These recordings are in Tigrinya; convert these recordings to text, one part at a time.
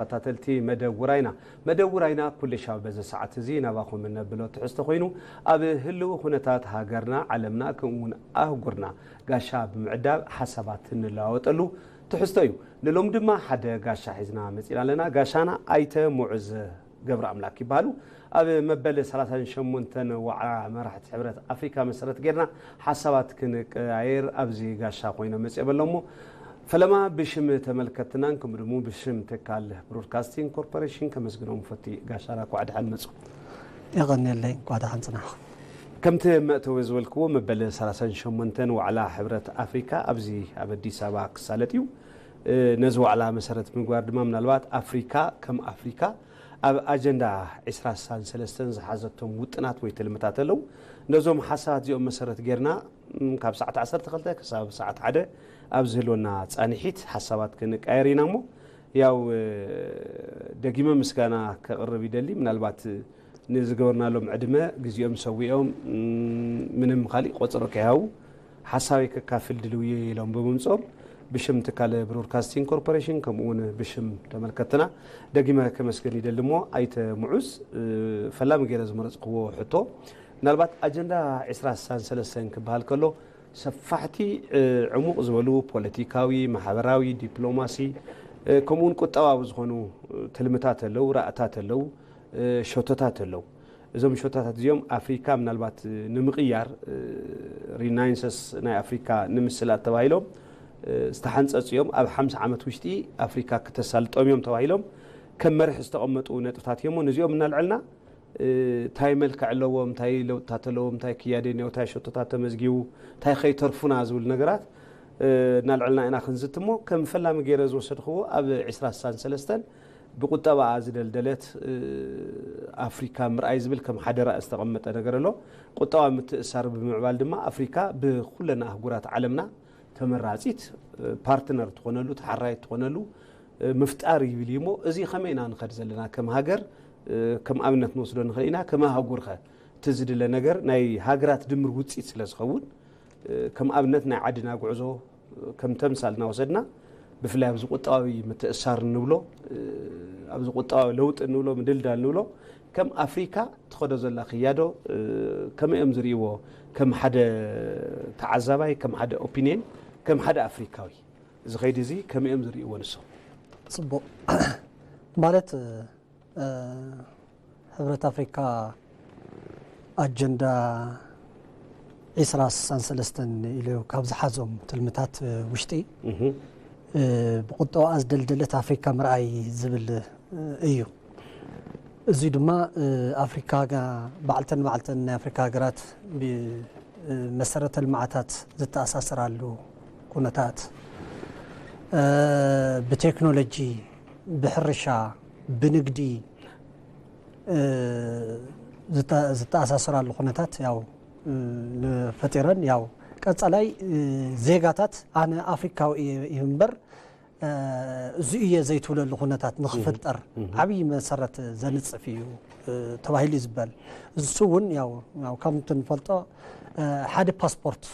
ተኸታተልቲ መደብ ውራይና። መደብ ውራይና ኩሉ ሻብ በዚ ሰዓት እዚ ናባኹም እነብሎ ትሕዝቶ ኮይኑ፣ ኣብ ህልው ኩነታት ሃገርና፣ ዓለምና፣ ከምኡ እውን ኣህጉርና ጋሻ ብምዕዳል ሓሳባት እንለዋወጠሉ ትሕዝቶ እዩ። ንሎም ድማ ሓደ ጋሻ ሒዝና መጺና ኣለና። ጋሻና ኣይተ ሙዕዝ ገብረ ኣምላክ ይበሃሉ። ኣብ መበል ሰላሳን ሸሞንተን ዋዕላ መራሕቲ ሕብረት ኣፍሪካ መሰረት ጌርና ሓሳባት ክንቀያየር ኣብዚ ጋሻ ኮይኖም መጺኦም ኣለዉ። ፈለማ ብሽም ተመልከትናን ከምኡ ድሙ ብሽም ትካል ብሮድካስቲንግ ኮርፖሬሽን ከመስግኖም ፈቲ። ጋሻና፣ እንኳዕ ደሓን መጹ። የቐንየለይ፣ እንኳዕ ደሓን ጽናሕኹም። ከምቲ መእተዊ ዝበልክዎ፣ መበል ሰላሳን ሸሞንተን ዋዕላ ሕብረት ኣፍሪካ ኣብዚ ኣብ ኣዲስ ኣበባ ክሳለጥ እዩ። እ፣ ነዚ ዋዕላ መሰረት ምግባር ድማ ምናልባት ኣፍሪካ ከም ኣፍሪካ ኣብ ኣጀንዳ ዕስራ ስሳን ሰለስተን ዝሓዘቶም ውጥናት ወይ ትልምታት ኣለዉ። ነዞም ሓሳባት እዚኦም መሰረት ጌርና፣ ም፣ ካብ ሰዓት ዓሰርተ ክልተ ክሳብ ሰዓት ሓደ ኣብ ዝህልወና ጻንሒት ሓሳባት ክንቃየር ኢና እሞ፣ ያው፣ እ፣ ደጊመ ምስጋና ከቕርብ ይደሊ። ምናልባት ንዝገበርናሎም ዕድመ፣ ግዜኦም ሰዊኦም፣ ም፣ ምንም ካሊእ ቆጸሮ ከይሃቡ ሓሳበይ ከካፍል ድልው እየ ኢሎም ብምምጾም፣ ብሽም ትካል ብሮድካስቲንግ ኮርፖሬሽን ከምኡ እውን ብሽም ተመልከትና ደጊመ ከመስገን ይደሊ። እሞ ኣይተ ሙዑዝ፣ እ፣ ፈላሚ ገይረ ዝመረጽክዎ ሕቶ፣ ምናልባት ኣጀንዳ ዕስራ ስሳን ሰለስተን ክበሃል ከሎ፣ ሰፋሕቲ፣ እ፣ ዕሙቕ ዝበሉ ፖለቲካዊ፣ ማሕበራዊ፣ ዲፕሎማሲ፣ እ፣ ከምኡ እውን ቁጠባዊ ዝኾኑ፣ እ፣ ትልምታት ኣለዉ፣ ራእታት ኣለዉ፣ እ፣ ሸቶታት ኣለዉ። እዞም ሸቶታት እዚኦም ኣፍሪካ ምናልባት፣ እ፣ ንምቕያር፣ እ፣ ሪናይንሰስ ናይ ኣፍሪካ ንምስላጥ ተባሂሎም፣ እ፣ ዝተሓንጸጹ እዮም። ኣብ ሓምሳ ዓመት ውሽጢ ኣፍሪካ ክተሳልጦም እዮም ተባሂሎም ከም መርሒ ዝተቐመጡ ነጥብታት እዮም። ነዚኦም እናልዐልና፣ እ፣ እንታይ መልክዕ ኣለዎም፣ እንታይ ለውጥታት ኣለዎም፣ እንታይ ክያደ እኒኦ፣ እንታይ ሸቶታት ተመዝጊቡ፣ እንታይ ከይተርፉና ዝብል ነገራት፣ እ፣ እናልዐልና ኢና ክንዝትሞ። ከም ፈላሚ ገይረ ዝወሰድክዎ ኣብ ዕስራ ስሳን ሰለስተን ብቁጠባኣ ዝደልደለት፣ እ፣ ኣፍሪካ ምርኣይ ዝብል ከም ሓደ ራእይ ዝተቐመጠ ነገር ኣሎ። ቁጠባ ምትእሳር ብምዕባል ድማ ኣፍሪካ ብኩለን ኣህጉራት ዓለምና ተመራጺት፣ እ፣ ፓርትነር ትኾነሉ፣ ተሓራይት ትኾነሉ፣ እ፣ ምፍጣር ይብል እዩ። እሞ እዚ ከመይ ኢና ንኸድ ዘለና ከም ሃገር፣ እ፣ ከም ኣብነት ንወስዶ ንኽእል ኢና። ከም ኣህጉር ኸ እቲ ዝድለ ነገር ናይ ሃገራት ድምር ውጽኢት ስለ ዝኸውን፣ እ፣ ከም ኣብነት ናይ ዓድና ጉዕዞ፣ እ፣ ከም ተምሳል እናወሰድና፣ ብፍላይ ኣብዚ ቁጠባዊ ምትእሳር እንብሎ፣ እ፣ ኣብዚ ቁጠባዊ ለውጢ እንብሎ፣ ምድልዳል እንብሎ፣ ከም ኣፍሪካ ትኸዶ ዘላ ክያዶ፣ እ፣ ከመይ እዮም ዝርእይዎ? ከም ሓደ ተዓዛባይ፣ ከም ሓደ ኦፒንየን፣ ከም ሓደ ኣፍሪካዊ፣ እዚ ኸይዲ እዚ ከመይ እዮም ዝርእይዎ ንሶም? ጽቡቕ። ማለት፣ እ፣ ሕብረት ኣፍሪካ ኣጀንዳ ዕስራ ስሳን ሰለስተን ኢሉ ካብ ዝሓዞም ትልምታት ውሽጢ፣ እህ። እ፣ ብቁጠባኣ ዝደልደለት ኣፍሪካ ምርኣይ ዝብል፣ እ፣ እዩ። እዚ ድማ፣ እ፣ ኣፍሪካ ጋ-፣ ባዕልተን ባዕልተን ናይ ኣፍሪካ ሃገራት ብ-፣ እ፣ መሰረተ ልምዓታት ዝተኣሳሰራሉ ኩነታት፣ እ፣ ብቴክኖሎጂ፣ ብሕርሻ፣ ብንግዲ፣ እ፣ ዝተ-፣ ዝተኣሳሰራሉ ኩነታት ያው፣ እ፣ ፈጢረን፣ ያው ቀጻላይ፣ እ፣ ዜጋታት ኣነ ኣፍሪካዊ እየ እምበር፣ እ፣ እዚ እየ ዘይትብለሉ ኩነታት ንኽፍጠር እህ። ዓብዪ መሰረት ዘንጽፍ እዩ፣ እ፣ ተባሂሉ እዩ ዝበል። እሱ እውን ያው፣ ያው ከምቲ ንፈልጦ፣ እ፣ ሓደ ፓስፖርት፣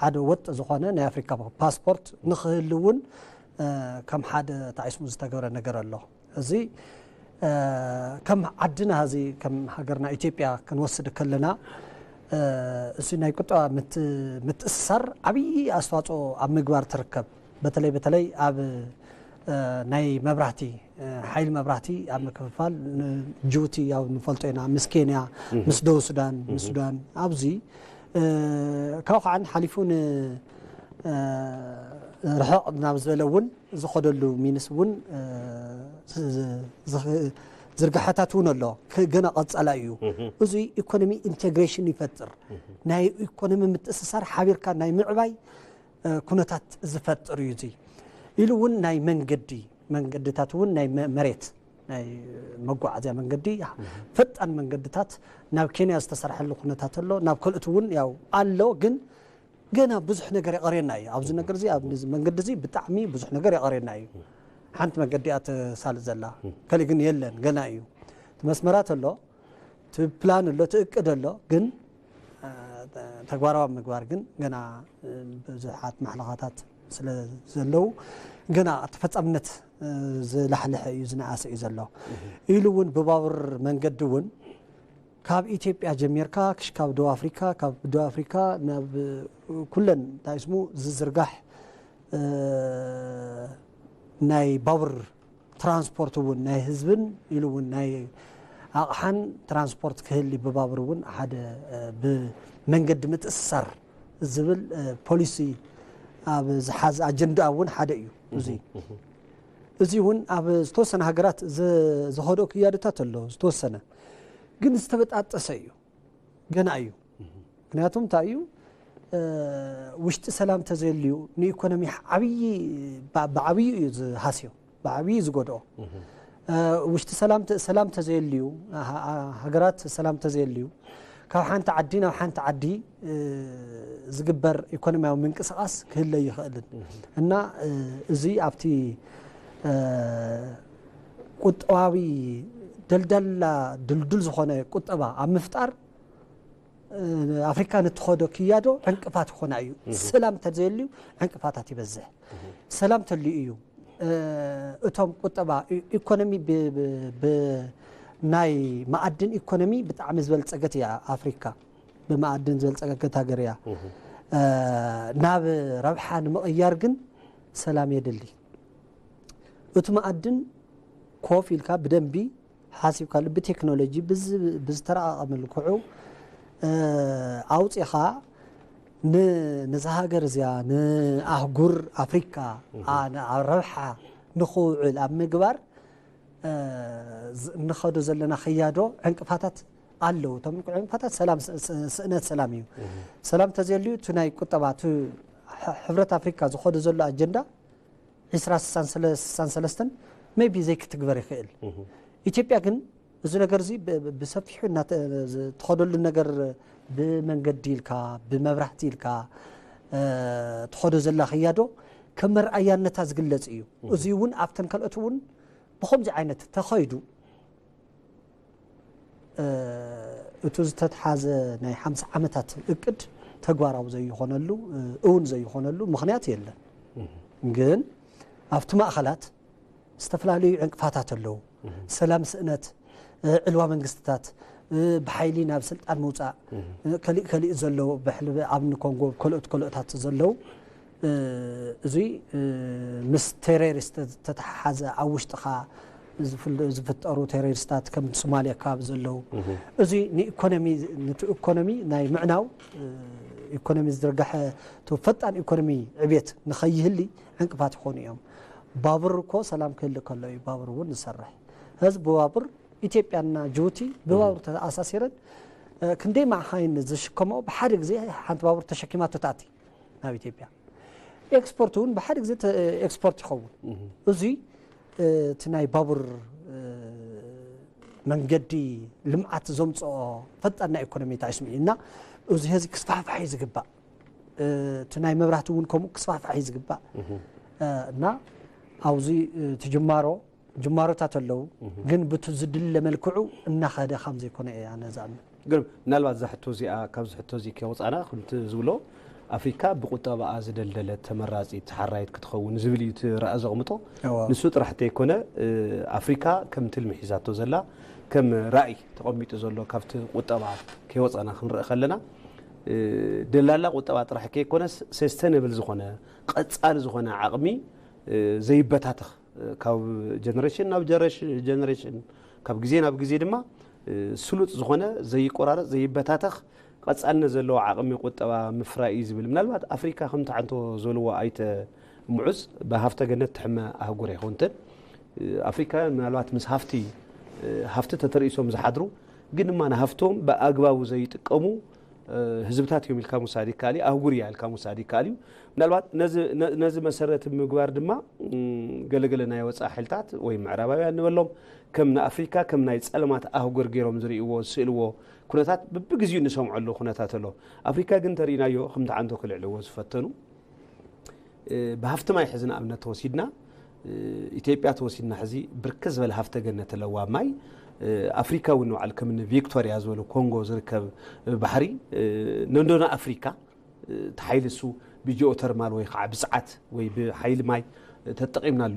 ሓደ ወጥ ዝኾነ ናይ ኣፍሪካ ፓስፖርት ንኽህሉ እውን፣ እ፣ ከም ሓደ ተዓይስሙ ዝተገብረ ነገር ኣሎ። እዚ፣ እ፣ ከም ዓድና፣ እዚ ከም ሃገርና ኢትዮጵያ ክንወስድ ከለና፣ እ፣ እዚ ናይ ቁጠባ ምት-፣ ምትእስሳር ዓብዪ ኣስተዋፅኦ ኣብ ምግባር ትርከብ። በተለይ፣ በተለይ ኣብ፣ እ፣ ናይ መብራህቲ፣ እ፣ ሓይሊ መብራህቲ ኣብ ምክፍፋል፣ ንጅቡቲ ያው ንፈልጦ ኢና፣ ምስ ኬንያ፣ እህ። ምስ ደቡብ ሱዳን፣ ምስ እህ። ሱዳን፣ ኣብዚ፣ እ፣ ካብኡ ከዓ ሓሊፉ ን-፣ እ፣ ርሕቕ ናብ ዝበለ እውን ዝኸደሉ ሚንስ እውን፣ እ፣ ዝ-፣ ዝ-፣ ዝርግሐታት እውን ኣሎ። ክ-፣ ገና ቀጻላይ እዩ። እህ። እዚ ኢኮኖሚ ኢንቴግሬሽን ይፈጥር። እህ። ናይ ኢኮኖሚ ምትእስሳር ሓቢርካ ናይ ምዕባይ፣ እ፣ ኩነታት ዝፈጥር እዩ። እዚ ኢሉ እውን ናይ መንገዲ፣ መንገድታት እውን ናይ መ-፣ መሬት፣ ናይ መጓዓዝያ መንገዲ፣ እህ። ፈጣን መንገድታት ናብ ኬንያ ዝተሰርሐሉ ኩነታት ኣሎ። ናብ ካልኦት እውን ያው ኣሎ፣ ግን ገና ብዙሕ ነገር የቐርየና እዩ። ኣብዚ ነገር እዚ፣ ኣብዚ መንገዲ እዚ ብጣዕሚ ብዙሕ ነገር የቐርየና እዩ። ሓንቲ መንገዲ እያ ተሳልጥ ዘላ፣ እህ። ካልእ ግን የለን፣ ገና እዩ። እቲ መስመራት ኣሎ፣ እቲ ፕላን ኣሎ፣ እቲ እቅድ ኣሎ፣ ግን፣ እ፣ ተግባራዊ ኣብ ምግባር ግን ገና፣ እ፣ ብዙሓት ማሕለኻታት ስለ ዘለዉ፣ ገና ተፈጻምነት ዝላሕልሐ እዩ፣ ዝነኣሰ እዩ ዘሎ። ኢሉ እውን ብባቡር መንገዲ እውን ካብ ኢትዮጵያ ጀሚርካ ክሽካብ ደቡብ ኣፍሪካ፣ ካብ ደቡብ ኣፍሪካ ናብ ኩለን እንታይ ስሙ ዝዝርጋሕ ናይ ባቡር ትራንስፖርት እውን ናይ ህዝብን ኢሉ እውን ናይ ኣቕሓን ትራንስፖርት ክህሊ ብባቡር እውን ሓደ ብመንገዲ ምትእስሳር ዝብል ፖሊሲ ኣብ ዝሓዘ ኣጀንዳ እውን ሓደ እዩ። እዚ እዚ እውን ኣብ ዝተወሰነ ሃገራት ዝኸደኦ ክያደታት ኣሎ። ዝተወሰነ ግን ዝተበጣጠሰ እዩ፣ ገና እዩ። ምክንያቱም እንታይ እዩ፣ ውሽጢ ሰላም ተዘየልዩ ንኢኮኖሚ ዓብዪ ብዓብዩ እዩ ዝሃስዮ፣ ብዓብዩ ዝጎድኦ። ውሽጢ ሰላም ተዘየልዩ፣ ሃገራት ሰላም ተዘየልዩ ካብ ሓንቲ ዓዲ ናብ ሓንቲ ዓዲ ዝግበር ኢኮኖሚያዊ ምንቅስቃስ ክህለ ይኽእልን እና እዚ ኣብቲ ቁጠባዊ ደልዳላ ድልዱል ዝኾነ ቁጠባ ኣብ ምፍጣር ኣፍሪካ ንትኸዶ ክያዶ ዕንቅፋት ይኾና እዩ። ሰላም እንተዘየልዩ ዕንቅፋታት ይበዝሕ። ሰላም ተልዩ እዩ እቶም ቁጠባ ኢኮኖሚ ናይ መኣድን ኢኮኖሚ ብጣዕሚ ዝበልፀገት እያ ኣፍሪካ። ብመኣድን ዝበልፀገት ሃገር እያ። ናብ ረብሓ ንምቕያር ግን ሰላም የድሊ። እቲ መኣድን ኮፍ ኢልካ ብደንቢ ሓሲብካሉ ብቴክኖሎጂ ብዝተረቃቀ መልክዑ ኣውፂኻ ነዛ ሃገር እዚኣ ንኣህጉር ኣፍሪካ ኣብ ረብሓ ንክውዕል ኣብ ምግባር እንኸዶ ዘለና ክያዶ ዕንቅፋታት ኣለዉ። እቶም ዕንቅፋታት ሰላም፣ ስእነት ሰላም እዩ። ሰላም ተዘየልዩ እቲ ናይ ቁጠባ እቲ ሕብረት ኣፍሪካ ዝኸዶ ዘሎ ኣጀንዳ ዕስራ ስሳን ስሳን ሰለስተን ሜቢ ዘይክትግበር ይኽእል። ኢትዮጵያ ግን እዚ ነገር እዚ ብሰፊሑ ትኸደሉ ነገር ብመንገዲ ኢልካ ብመብራህቲ ኢልካ ትኸዶ ዘላ ክያዶ ከም መርኣያነታ ዝግለጽ እዩ። እዚ እውን ኣብተን ካልኦት እውን ብኸምዚ ዓይነት ተኸይዱ እቲ ዝተትሓዘ ናይ ሓምሳ ዓመታት እቅድ ተግባራዊ ዘይኾነሉ እውን ዘይኾነሉ ምኽንያት የለን። ግን ኣብቲ ማእኸላት ዝተፈላለዩ ዕንቅፋታት ኣለዉ። ሰላም ስእነት፣ ዕልዋ መንግስትታት፣ ብሓይሊ ናብ ስልጣን ምውፃእ፣ ከሊእ ከሊእ ዘለዉ ብሕልቢ ኣብ ንኮንጎ ካልኦት ካልኦታት ዘለዉ እዚ ምስ ቴሮሪስት ዝተተሓሓዘ ኣብ ውሽጥኻ ዝፍጠሩ ቴሮሪስታት ከም ሶማልያ ከባቢ ዘለዉ እዚ ንኢኮኖሚ ነቲ ኢኮኖሚ ናይ ምዕናው ኢኮኖሚ ዝድርጋሐ ፈጣን ኢኮኖሚ ዕብየት ንኸይህሊ ዕንቅፋት ይኾኑ እዮም። ባቡር እኮ ሰላም ክህሊ ከሎ እዩ ባቡር እውን ዝሰርሕ። ህዝቢ ባቡር ኢትዮጵያና ጅቡቲ ብባቡር ተኣሳሲረን ክንደይ ማዕኻይን ዝሽከመኦ ብሓደ ግዜ ሓንቲ ባቡር ተሸኪማቶ ትኣቲ ናብ ኢትዮጵያ። ኤክስፖርት እውን ብሓደ ግዜ ኤክስፖርት ይኸውን። እዙይ እቲ ናይ ባቡር መንገዲ ልምዓት ዘምፅኦ ፈጣን ናይ ኢኮኖሚ ታይስሚ እዩ እና እዚ ህዚ ክስፋሕፋሕ እዩ ዝግባእ። እቲ ናይ መብራህቲ እውን ከምኡ ክስፋሕፋሕ እዩ ዝግባእ እና ኣብዚ ትጅማሮ ጅማሮታት ኣለዉ፣ ግን ብቲ ዝድለ መልክዑ እናኸደ ከም ዘይኮነ እየ ኣነ ዝኣምን። ግርም፣ ምናልባት እዛ ሕቶ እዚኣ፣ ካብዚ ሕቶ እዚ ከይወፃና፣ ከምቲ ዝብሎ፣ ኣፍሪካ ብቁጠባኣ ዝደልደለት ተመራፂት ተሓራይት ክትኸውን ዝብል እዩ እቲ ራእ ዘቕምጦ። እዎ። ንሱ ጥራሕ እንተይኮነ፣ እ፣ ኣፍሪካ ከም ትልሚ ሒዛቶ ዘላ፣ ከም ራእይ ተቐሚጡ ዘሎ፣ ካብቲ ቁጠባ ከይወፃና ክንርኢ ከለና፣ እ፣ ደላላ ቁጠባ ጥራሕ ከይኮነስ፣ ሰስተነብል ዝኾነ፣ ቀፃሊ ዝኾነ ዓቕሚ፣ እ፣ ዘይበታተኽ፣ ካብ ጀነሬሽን ናብ ጀረሽ-፣ ጀነሬሽን፣ ካብ ግዜ ናብ ግዜ ድማ፣ እ፣ ስሉጥ ዝኾነ፣ ዘይቆራረፅ፣ ዘይበታተኽ፣ ቀፃልነት ዘለዎ ዓቕሚ ቁጠባ ምፍራይ እዩ ዝብል። ምናልባት ኣፍሪካ ከምቲ ዓንቶ ዝበልዎ ኣይተ ሙዑዝ፣ ብሃፍተ ገነት ትሕመ ኣህጉር ኣይኮንትን። እ፣ ኣፍሪካውያን ምናልባት ምስ ሃፍቲ፣ እ፣ ሃፍቲ ተተርእሶም ዝሓድሩ፣ ግን ድማ ንሃፍቶም ብኣግባቡ ዘይጥቀሙ፣ እ፣ ህዝብታት እዮም ኢልካ ምውሳድ ይከኣል እዩ፣ ኣህጉር እያ ኢልካ ምውሳድ ይከኣል እዩ። ምናልባት ነዚ፣ ነ-፣ ነዚ መሰረት ምግባር ድማ፣ እም፣ ገለገለ ናይ ወፃኢ ሓይልታት ወይ ምዕራባውያን ንበሎም፣ ከም ንኣፍሪካ ከም ናይ ጸለማት ኣህጉር ገይሮም ዝርእይዎ፣ ዝስእልዎ ኩነታት በብግዜኡ ንሰምዖ ኣለዉ ኩነታት ኣሎ። ኣፍሪካ ግን ተርእይናዮ፣ ከምቲ ዓንቶ ክልዕልዎ ዝፈተኑ፣ እ፣ ብሃፍቲ ማይ ሕዚ ንኣብነት ተወሲድና፣ እ፣ ኢትዮጵያ ተወሲድና፣ ሕዚ ብርክት ዝበለ ሃፍተ ገነት ኣለዋ ማይ። እ፣ ኣፍሪካ እውን ንባዕሉ ከም እኒ ቪክቶሪያ ዝበሉ ኮንጎ ዝርከብ ባሕሪ፣ እ፣ ነንዶና ኣፍሪካ፣ እ፣ እቲ ሓይሊ እሱ ብጂኦተርማል ወይ ከዓ ብፅዓት ወይ ብሓይሊ ማይ ተጠቒምናሉ፣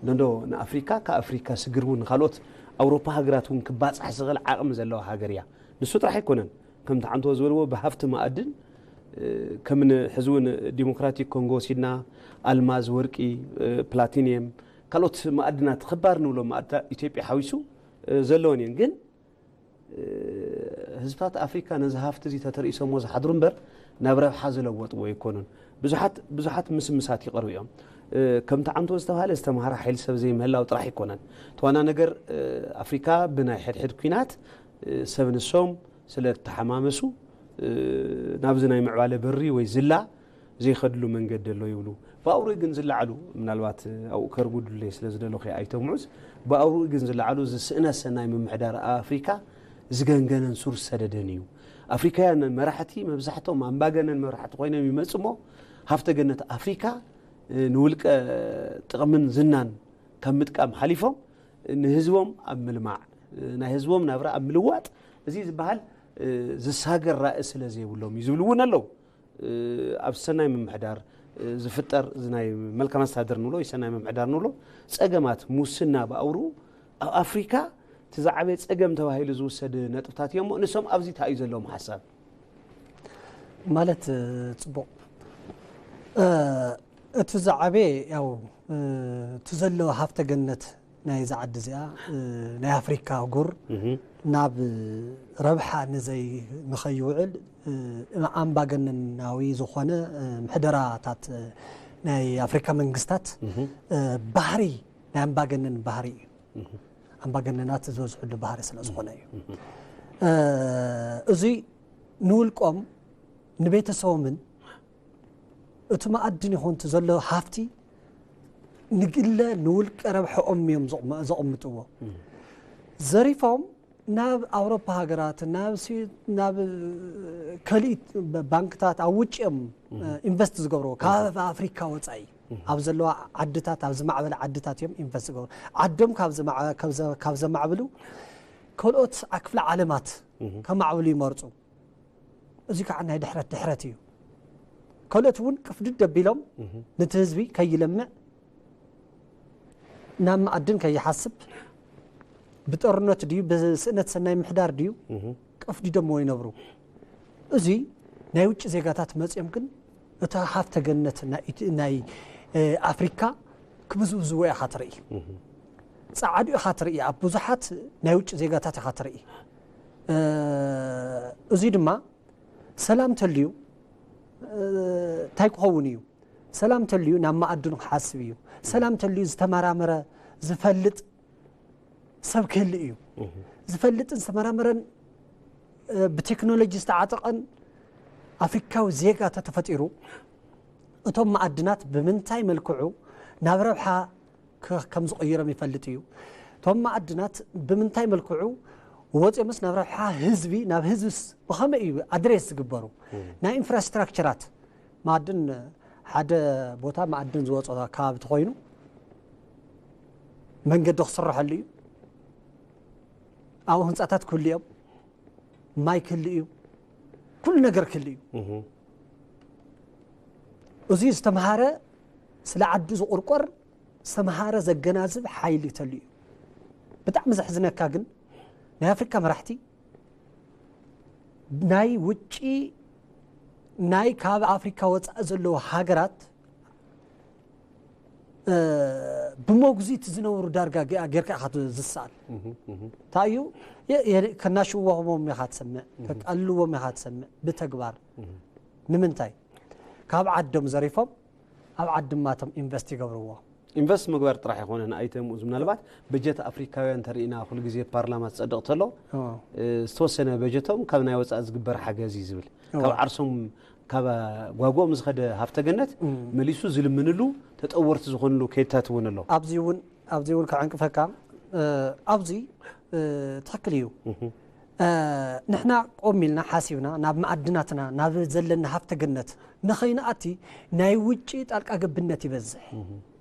ነዶ ንኣፍሪካ፣ ከኣፍሪካ ስግር እውን ንካልኦት ኣውሮፓ ሃገራት እውን ክባፃሕ ዝኽእል ዓቕሚ ዘለዋ ሃገር እያ። ንሱ ጥራሕ ኣይኮነን። ከምቲ ዓንቶ ዝበልዎ ብሃፍቲ መኣድን፣ እ፣ ከም ን-፣ ሕዚ እውን ዲሞክራቲክ ኮንጎ ወሲድና ኣልማዝ፣ ወርቂ፣ እ፣ ፕላቲኒየም፣ ካልኦት መኣድናት፣ ኽባር ንብሎ መኣድናት ኢትዮጵያ ሓዊሱ፣ እ፣ ዘለወን እየን። ግን ህዝብታት ኣፍሪካ ነዚ ሃፍቲ እዚ ተተርኢሶሞ ዝሓድሩ እምበር ናብ ረብሓ ዝለወጥዎ ኣይኮኑን። ብዙሓት ብዙሓት ምስምሳት ይቐርቡ እዮም። ከምቲ ዓንቶ ዝተባሃለ ዝተምሃረ ሓይሊ ሰብ ዘይምህላው ጥራሕ ኣይኮነን። እቲ ዋና ነገር ኣፍሪካ ብናይ ሕድሕድ ኲናት ሰብ ንሶም ስለ እተሓማመሱ ናብዚ ናይ ምዕባለ በሪ ወይ ዝላ ዘይኸድሉ መንገዲ ኣሎ ይብሉ። ብኣውርኡ ግን ዝለዓሉ፣ ምናልባት ኣብኡ ከርጉድለይ ስለ ዝደለኹ ኣይተምዑዝ፣ ብኣውርኡ ግን ዝለዓሉ እዚ ስእነት ሰናይ ምምሕዳር ኣፍሪካ ዝገንገነን ሱር ዝሰደደን እዩ። ኣፍሪካውያን መራሕቲ መብዛሕትኦም ኣምባገነን መራሕቲ ኮይኖም ይመጽ እሞ ሃፍተ ገነት ኣፍሪካ ንውልቀ ጥቕምን ዝናን ካብ ምጥቃም ሓሊፎም ንህዝቦም ኣብ ምልማዕ፣ ናይ ህዝቦም ናብራ ኣብ ምልዋጥ እዚ ዝበሃል ዝሳገር ራእይ ስለ ዘይብሎም እዩ ዝብሉ እውን ኣለዉ። ኣብ ሰናይ ምምሕዳር ዝፍጠር እዚ ናይ መልካም ኣስተዳደር ንብሎ ወይ ሰናይ ምምሕዳር ንብሎ ጸገማት ሙስና ብኣውርኡ ኣብ ኣፍሪካ እቲ ዝዓበየ ጸገም ተባሂሉ ዝውሰድ ነጥብታት እዮም። ንሶም ኣብዚ እንታይ እዩ ዘለዎም ሓሳብ? ማለት ጽቡቕ እቲ ዝዓበየ ያው እቲ ዘሎ ሃፍተ ገነት ናይዛ ዓዲ እዚኣ ናይ ኣፍሪካ ኣህጉር ናብ ረብሓ ንዘይ ንኸይውዕል ኣምባገነናዊ ዝኾነ ምሕደራታት ናይ ኣፍሪካ መንግስታት ባህሪ ናይ ኣምባገነን ባህሪ እዩ። ኣምባገነናት ዝበዝሕሉ ባህሪ ስለ ዝኾነ እዩ። እዚ ንውልቆም ንቤተሰቦምን እቲ መኣድን ይኹን እቲ ዘሎ ሃፍቲ ንግለ ንውልቀ ረብሐኦም እዮም ዘቕምጥዎ። ዘሪፎም ናብ ኣውሮፓ ሃገራት ናብ ናብ ከሊእ ባንክታት ኣብ ውጭ እዮም ኢንቨስት ዝገብርዎ ካብ ኣፍሪካ ወፃኢ ኣብ ዘለዋ ዓድታት ኣብ ዝማዕበለ ዓድታት እዮም ኢንቨስት ዝገብሩ። ዓዶም ካብ ዘማዕብሉ ከልኦት ክፍለ ዓለማት ከማዕብሉ ይመርፁ። እዚ ከዓ ናይ ድሕረት ድሕረት እዩ። ካልኦት እውን ቅፍድድ ደቢሎም ነቲ ህዝቢ ከይለምዕ ናብ መኣድን ከይሓስብ ብጦርነት ድዩ ብስእነት ሰናይ ምሕዳር ድዩ ቅፍዲዶምዎ ይነብሩ። እዚ ናይ ውጭ ዜጋታት መፅኦም ግን እታ ሃፍተ ገነት ናይ ኣፍሪካ ክብዝብዝዎ ኢኻ ትርኢ። ፃዓዱ ኢኻ ትርኢ ኣብ ብዙሓት ናይ ውጭ ዜጋታት ኢኻ ትርኢ። እዚ ድማ ሰላም ተልዩ እንታይ ክኸውን እዩ? ሰላም ተልዩ ናብ መኣድኑ ክሓስብ እዩ። ሰላም ተልዩ ዝተመራመረ ዝፈልጥ ሰብ ክህልእ እዩ። ዝፈልጥን ዝተመራመረን ብቴክኖሎጂ ዝተዓጠቐን ኣፍሪካዊ ዜጋ ተተፈጢሩ እቶም መኣድናት ብምንታይ መልክዑ ናብ ረብሓ ከም ዝቕይሮም ይፈልጥ እዩ። እቶም መኣድናት ብምንታይ መልክዑ ወፂኦምስ ናብ ረብሓ ህዝቢ ናብ ህዝብስ ብኸመይ እዩ ኣድሬስ ዝግበሩ? ናይ ኢንፍራስትራክቸራት መኣድን ሓደ ቦታ መኣድን ዝወፅኦ ከባቢ ተኮይኑ መንገዲ ክስረሐሉ እዩ። ኣብኡ ህንፃታት ክህሉ እዮም። ማይ ክህሉ እዩ። ኩሉ ነገር ክህሉ እዩ። እዚ ዝተምሃረ ስለ ዓዱ ዝቁርቆር ዝተምሃረ ዘገናዝብ ሓይሊ ተልዩ እዩ። ብጣዕሚ ዘሕዝነካ ግን ናይ ኣፍሪካ መራሕቲ ናይ ውጪ ናይ ካብ ኣፍሪካ ወፃኢ ዘለዉ ሃገራት ብሞጉዚት ዝነብሩ ዳርጋ ጌርካ ኢኻ ዝሰኣል። እንታይ እዩ ከናሽውዎም ኢኻ ትሰምዕ፣ ከቃልልዎም ኢኻ ትሰምዕ ብተግባር። ንምንታይ ካብ ዓዶም ዘሪፎም ኣብ ዓዲ ማቶም ኢንቨስት ይገብርዎ። ኢንቨስት ምግባር ጥራሕ ኣይኮነን ኣይተ ሙኡዝ፣ ምናልባት በጀት ኣፍሪካውያን ተሪኢና ኩሉ ግዜ ፓርላማ ዝፀድቕ ተሎ ዝተወሰነ በጀቶም ካብ ናይ ወፃኢ ዝግበር ሓገዝ እዩ ዝብል፣ ካብ ዓርሶም ካብ ጓጎኦም ዝኸደ ሃፍተ ገነት መሊሱ ዝልምንሉ ተጠወርቲ ዝኾንሉ ከይድታት እውን ኣሎ። ኣብዚ እውን ኣብዚ እውን ከዕንቅፈካ ኣብዚ ትኽክል እዩ። ንሕና ቆም ኢልና ሓሲብና ናብ መኣድናትና ናብ ዘለና ሃፍተ ገነት ንኸይንኣቲ ናይ ውጭ ጣልቃ ገብነት ይበዝሕ፣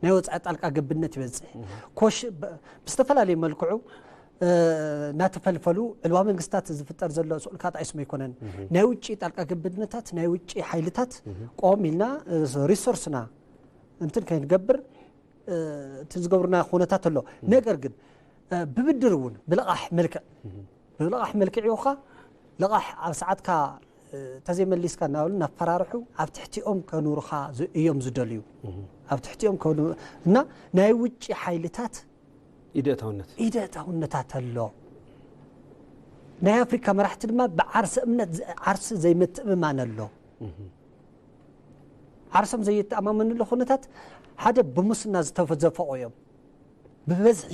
ናይ ወፃኢ ጣልቃ ገብነት ይበዝሕ። ኮሽ ብዝተፈላለየ መልክዑ እናተፈልፈሉ ዕልዋ መንግስታት ዝፍጠር ዘሎ ስኡልካት ኣይስሞ ኣይኮነን። ናይ ውጭ ጣልቃ ገብነታት ናይ ውጭ ሓይልታት ቆም ኢልና ሪሶርስና እንትን ከይንገብር እቲ ዝገብሩና ኩነታት ኣሎ። ነገር ግን ብብድር እውን ብልቓሕ መልክዕ ብልቓሕ መልክዕ ይኹ ልቓሕ ኣብ ሰዓትካ ተዘይመሊስካ እናበሉ እናፈራርሑ ኣብ ትሕቲኦም ከኑሩኻ እዮም ዝደልዩ። ኣብ ትሕቲኦም እና ናይ ውጭ ሓይልታት ኢደእታውነት ኢደእታውነታት ኣሎ። ናይ ኣፍሪካ መራሕቲ ድማ ብዓርሰ እምነት ዓርሲ ዘይምትእምማን ኣሎ። ዓርሶም ዘይተኣማመንሉ ኩነታት ሓደ ብሙስና ዝተዘፈቑ እዮም። ብበዝሒ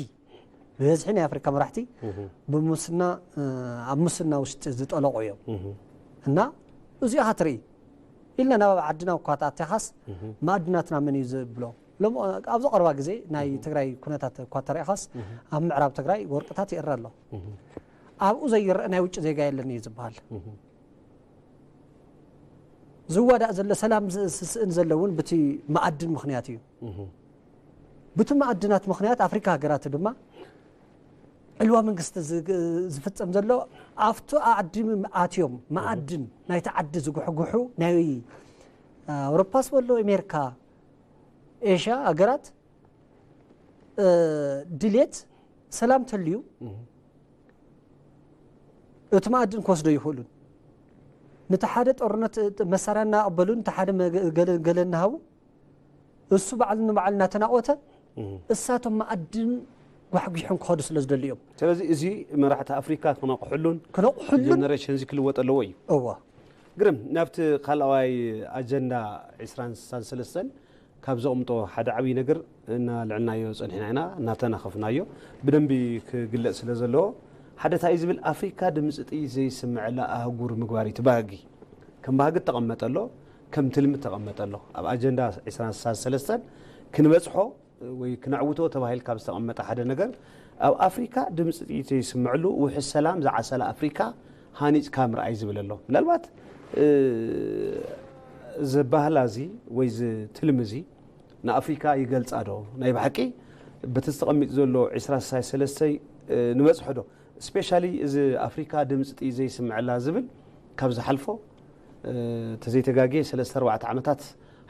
ብበዝሒ ናይ ኣፍሪካ መራሕቲ ብሙስና ኣብ ሙስና ውሽጢ ዝጠለቑ እዮም። እና እዚኣ ክትርኢ ኢልና ናብ ዓድና እኳ ተኣቲኻስ ማእድናትና መን እዩ ዝብሎ? ኣብዚ ቀረባ ግዜ ናይ ትግራይ ኩነታት እኳ ተሪእኻስ ኣብ ምዕራብ ትግራይ ወርቅታት ይእረ ኣሎ። ኣብኡ ዘይረአ ናይ ውጭ ዜጋ የለን እዩ ዝበሃል። ዝዋዳእ ዘሎ ሰላም ዝስእን ዘሎ እውን ብቲ መኣድን ምኽንያት እዩ። ብቲ መኣድናት ምኽንያት ኣፍሪካ ሃገራት ድማ ዕልዋ መንግስቲ ዝፍፀም ዘሎ ኣብቲ ዓዲ ኣትዮም መኣድን ናይቲ ዓዲ ዝጉሕጉሑ ናይ ኣውሮፓስ በሎ ኣሜሪካ ኤሽያ ሃገራት ድሌት ሰላም ተልዩ እቲ መኣድን ክወስዶ ይኽእሉን። ነቲ ሓደ ጦርነት መሳርያ እናቐበሉ ነቲ ሓደ ገለ እናሃቡ እሱ ባዕሉ ንባዕሉ እናተናቖተ እሳቶም መኣድን ጓሕጒሖም ክኸዱ ስለ ዝደልዩ እዮም። ስለዚ እዚ መራሕቲ ኣፍሪካ ክነቕሕሉን ክነቕሕሉን ጀነሬሽን እዚ ክልወጥ ኣለዎ እዩ። እዋ ግርም ናብቲ ካልኣዋይ ኣጀንዳ ዕስራን ስሳን ሰለስተን ካብ ዘቕምጦ ሓደ ዓብዪ ነገር እናልዕልናዮ ፀኒሕና ኢና እናተናኸፍናዮ ብደንቢ ክግለፅ ስለ ዘለዎ ሓደ እንታይ ዝብል ኣፍሪካ ድምፂ ጥይት ዘይስምዐላ ኣህጉር ምግባር እዩ እቲ ባህጊ ከም ባህጊ ተቐመጠ ኣሎ ከም ትልሚ ተቐመጠ ኣሎ ኣብ ኣጀንዳ ዕስራን ስሳን ሰለስተን ክንበፅሖ ወይ ክነዕውቶ ተባሂል ካብ ዝተቐመጠ ሓደ ነገር ኣብ ኣፍሪካ ድምፂ ጥይት ዘይስምዕሉ ውሕስ ሰላም ዝዓሰለ ኣፍሪካ ሃኒፅካ ምርኣይ ዝብል ኣሎ ምናልባት እዚ ባህላ እዚ ወይ እዚ ትልሚ እዚ ንኣፍሪካ ይገልፃ ዶ ናይ ብሓቂ በቲ ዝተቐሚጡ ዘሎ ዕስራ ስሳይ ሰለስተይ ንበፅሖ ዶ ስፔሻሊ እዚ ኣፍሪካ ድምፂ ጥይት ዘይስምዐላ ዝብል ካብ ዝሓልፎ ተዘይተጋጌ ሰለስተ ኣርባዕተ ዓመታት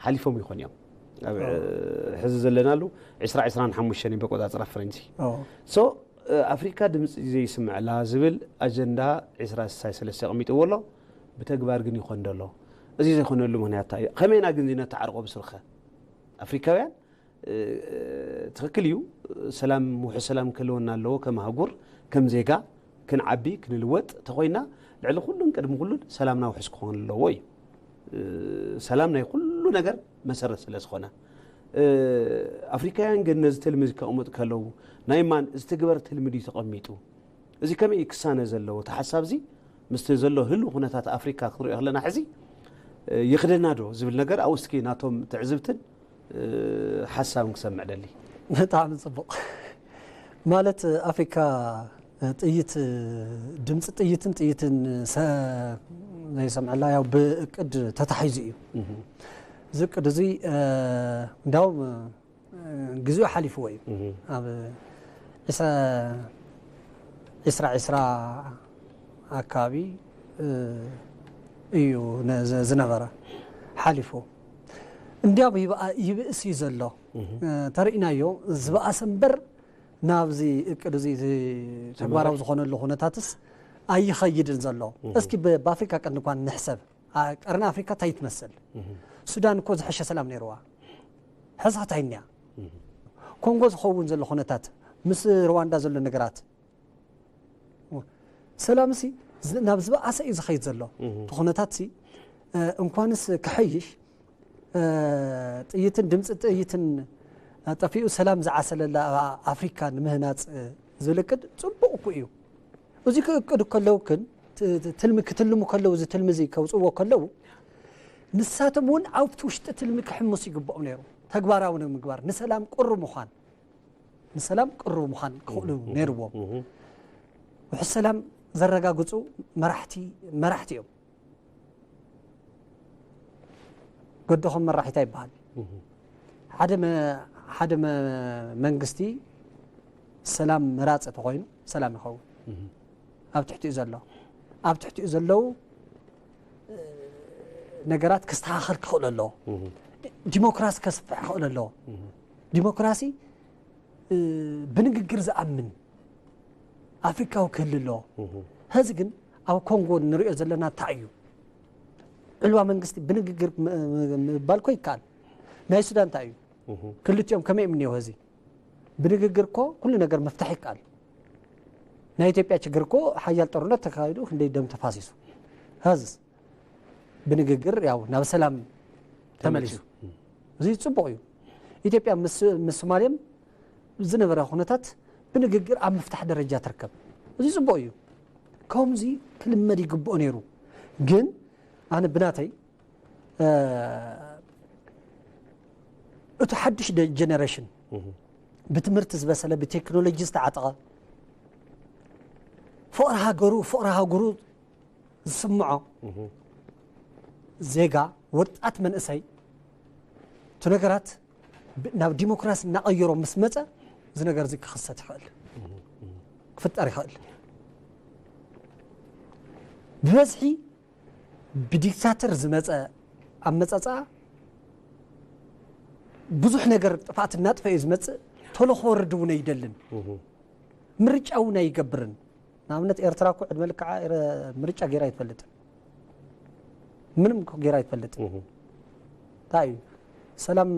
ሓሊፎም ይኾን እዮም ሕዚ ዘለናሉ ዕስራ ዕስራን ሓሙሽተን በቆፃፅራ ፈረንጂ so ኣፍሪካ ድምፂ ዘይስምዐላ ዝብል ኣጀንዳ ዕስራ ስሳይ ሰለስተ ኣቐሚጥዎ ኣሎ ብተግባር ግን ይኾን ደሎ እዚ ዘይኮነሉ ምክንያት እንታይ እዩ ከመይና ግን ነተዓርቆ ብስርኸ ኣፍሪካውያን ትኽክል እዩ ሰላም ውሑ ሰላም ክህልወና ኣለዎ ከም ኣህጉር ከም ዜጋ ክንዓቢ ክንልወጥ ተኾይና ልዕሊ ኩሉን ቅድሚ ኩሉን ሰላምና ውሑስ ክኾን ኣለዎ እዩ ሰላም ናይ ኩሉ ነገር መሰረት ስለ ዝኾነ ኣፍሪካውያን ግን ነዚ ትልሚ ከቕምጡ ከለዉ ናይ ማን ዝትግበር ትልሚ ድዩ ተቐሚጡ እዚ ከመይ ክሳነ ዘለዎ እቲ ሓሳብ እዚ ምስቲ ዘሎ ህሉ ኩነታት ኣፍሪካ ክንሪኦ ከለና ሕዚ ይኽደና ዶ ዝብል ነገር ኣብኡ እስኪ ናቶም ትዕዝብትን ሓሳብን ክሰምዕ ደሊ። ብጣዕሚ ፅቡቕ ማለት ኣፍሪካ ጥይት ድምፂ ጥይትን ጥይትን ዘይሰምዐላ ያው ብእቅድ ተታሒዙ እዩ። እዚ እቅድ እዚ እንዳውም ግዚኡ ሓሊፍዎ እዩ ኣብ ዒስራ ዒስራ ኣካባቢ እዩ ዝነበረ ሓሊፉ እንዲያው ይብእስ እዩ ዘሎ ተርእናዮ ዝበኣሰ እምበር ናብዚ እቅድ እዚ ተግባራዊ ዝኾነሉ ኩነታትስ ኣይኸይድን ዘሎ እስኪ ብኣፍሪካ ቀንዲ እኳ ንሕሰብ ቀርኒ ኣፍሪካ እንታይ ትመስል ሱዳን እኮ ዝሐሸ ሰላም ነይርዋ ሕዚ ኸ እንታይ እኒኣ ኮንጎ ዝኸውን ዘሎ ኩነታት ምስ ርዋንዳ ዘሎ ነገራት ሰላም ሲ ናብ ዝበኣሰ እዩ ዝኸይድ ዘሎ እቲ ኩነታት ሲ እንኳንስ ክሐይሽ ጥይትን ድምፂ ጥይትን ጠፊኡ ሰላም ዝዓሰለላ ኣፍሪካ ንምህናፅ ዝብል እቅድ ፅቡቅ እኮ እዩ እዚ ክእቅዱ ከለው ግን ትልሚ ክትልሙ ከለው እዚ ትልሚ እዚ ከውፅዎ ከለው ንሳቶም እውን ኣብቲ ውሽጢ ትልሚ ክሕምሱ ይግብኦም ነይሩ ተግባራዊ ንምግባር ንሰላም ቅሩ ምዃን ንሰላም ቅሩ ምዃን ክኽእሉ ነይርዎም ውሕስ ሰላም ዘረጋግፁ መራሕቲ መራሕቲ እዮም ገድኹም መራሒታ ይበሃል ሓደ ሓደ መንግስቲ ሰላም መራፂ ተኮይኑ ሰላም ይኸውን ኣብ ትሕቲኡ ዘሎ ኣብ ትሕቲኡ ዘለዉ ነገራት ክስተኻኸል ክኽእል ኣለዎ ዲሞክራሲ ከስፍሕ ክኽእል ኣለዎ ዲሞክራሲ ብንግግር ዝኣምን ኣፍሪካዊ ክህል ኣለዎ። ሕዚ ግን ኣብ ኮንጎ ንሪኦ ዘለና እንታይ እዩ? ዕልዋ መንግስቲ ብንግግር ምባል ኮ ይከኣል። ናይ ሱዳን እንታይ እዩ? ክልቲኦም ከመይ እዮም እኒኦ? ሕዚ ብንግግር ኮ ኩሉ ነገር ምፍታሕ ይከኣል። ናይ ኢትዮጵያ ችግር ኮ ሓያል ጦርነት ተካሂዱ ክንደይ ደም ተፋሲሱ። ሕዝስ ብንግግር ያው ናብ ሰላም ተመሊሱ። እዚ ጽቡቕ እዩ። ኢትዮጵያ ምስ ሶማልያም ዝነበረ ኩነታት ብንግግር ኣብ ምፍታሕ ደረጃ ትርከብ። እዚ ጽቡቕ እዩ። ከምዚ ክልመድ ይግብኦ ነይሩ። ግን ኣነ ብናተይ እቲ ሓድሽ ጀነሬሽን ብትምህርቲ ዝበሰለ ብቴክኖሎጂ ዝተዓጠቐ ፍቕሪ ሃገሩ ፍቕሪ ሃገሩ ዝስምዖ ዜጋ ወጣት መንእሰይ እቲ ነገራት ናብ ዲሞክራሲ እናቐየሮ ምስ መፀ እዚ ነገር እዚ ክኽሰት ይኽእል ክፍጠር ይኽእል። ብበዝሒ ብዲክታተር ዝመፀ ኣመፃፃኣ ብዙሕ ነገር ጥፍኣት እናጥፈ እዩ ዝመፅእ። ቶሎ ክወርድ እውን ኣይደልን። ምርጫ እውን ኣይገብርን። ንኣብነት ኤርትራ እኮ ዕድመ ልክዓ ምርጫ ገይራ ኣይትፈልጥን። ምንም እኮ ገይራ ኣይትፈልጥን። እንታይ እዩ ሰላም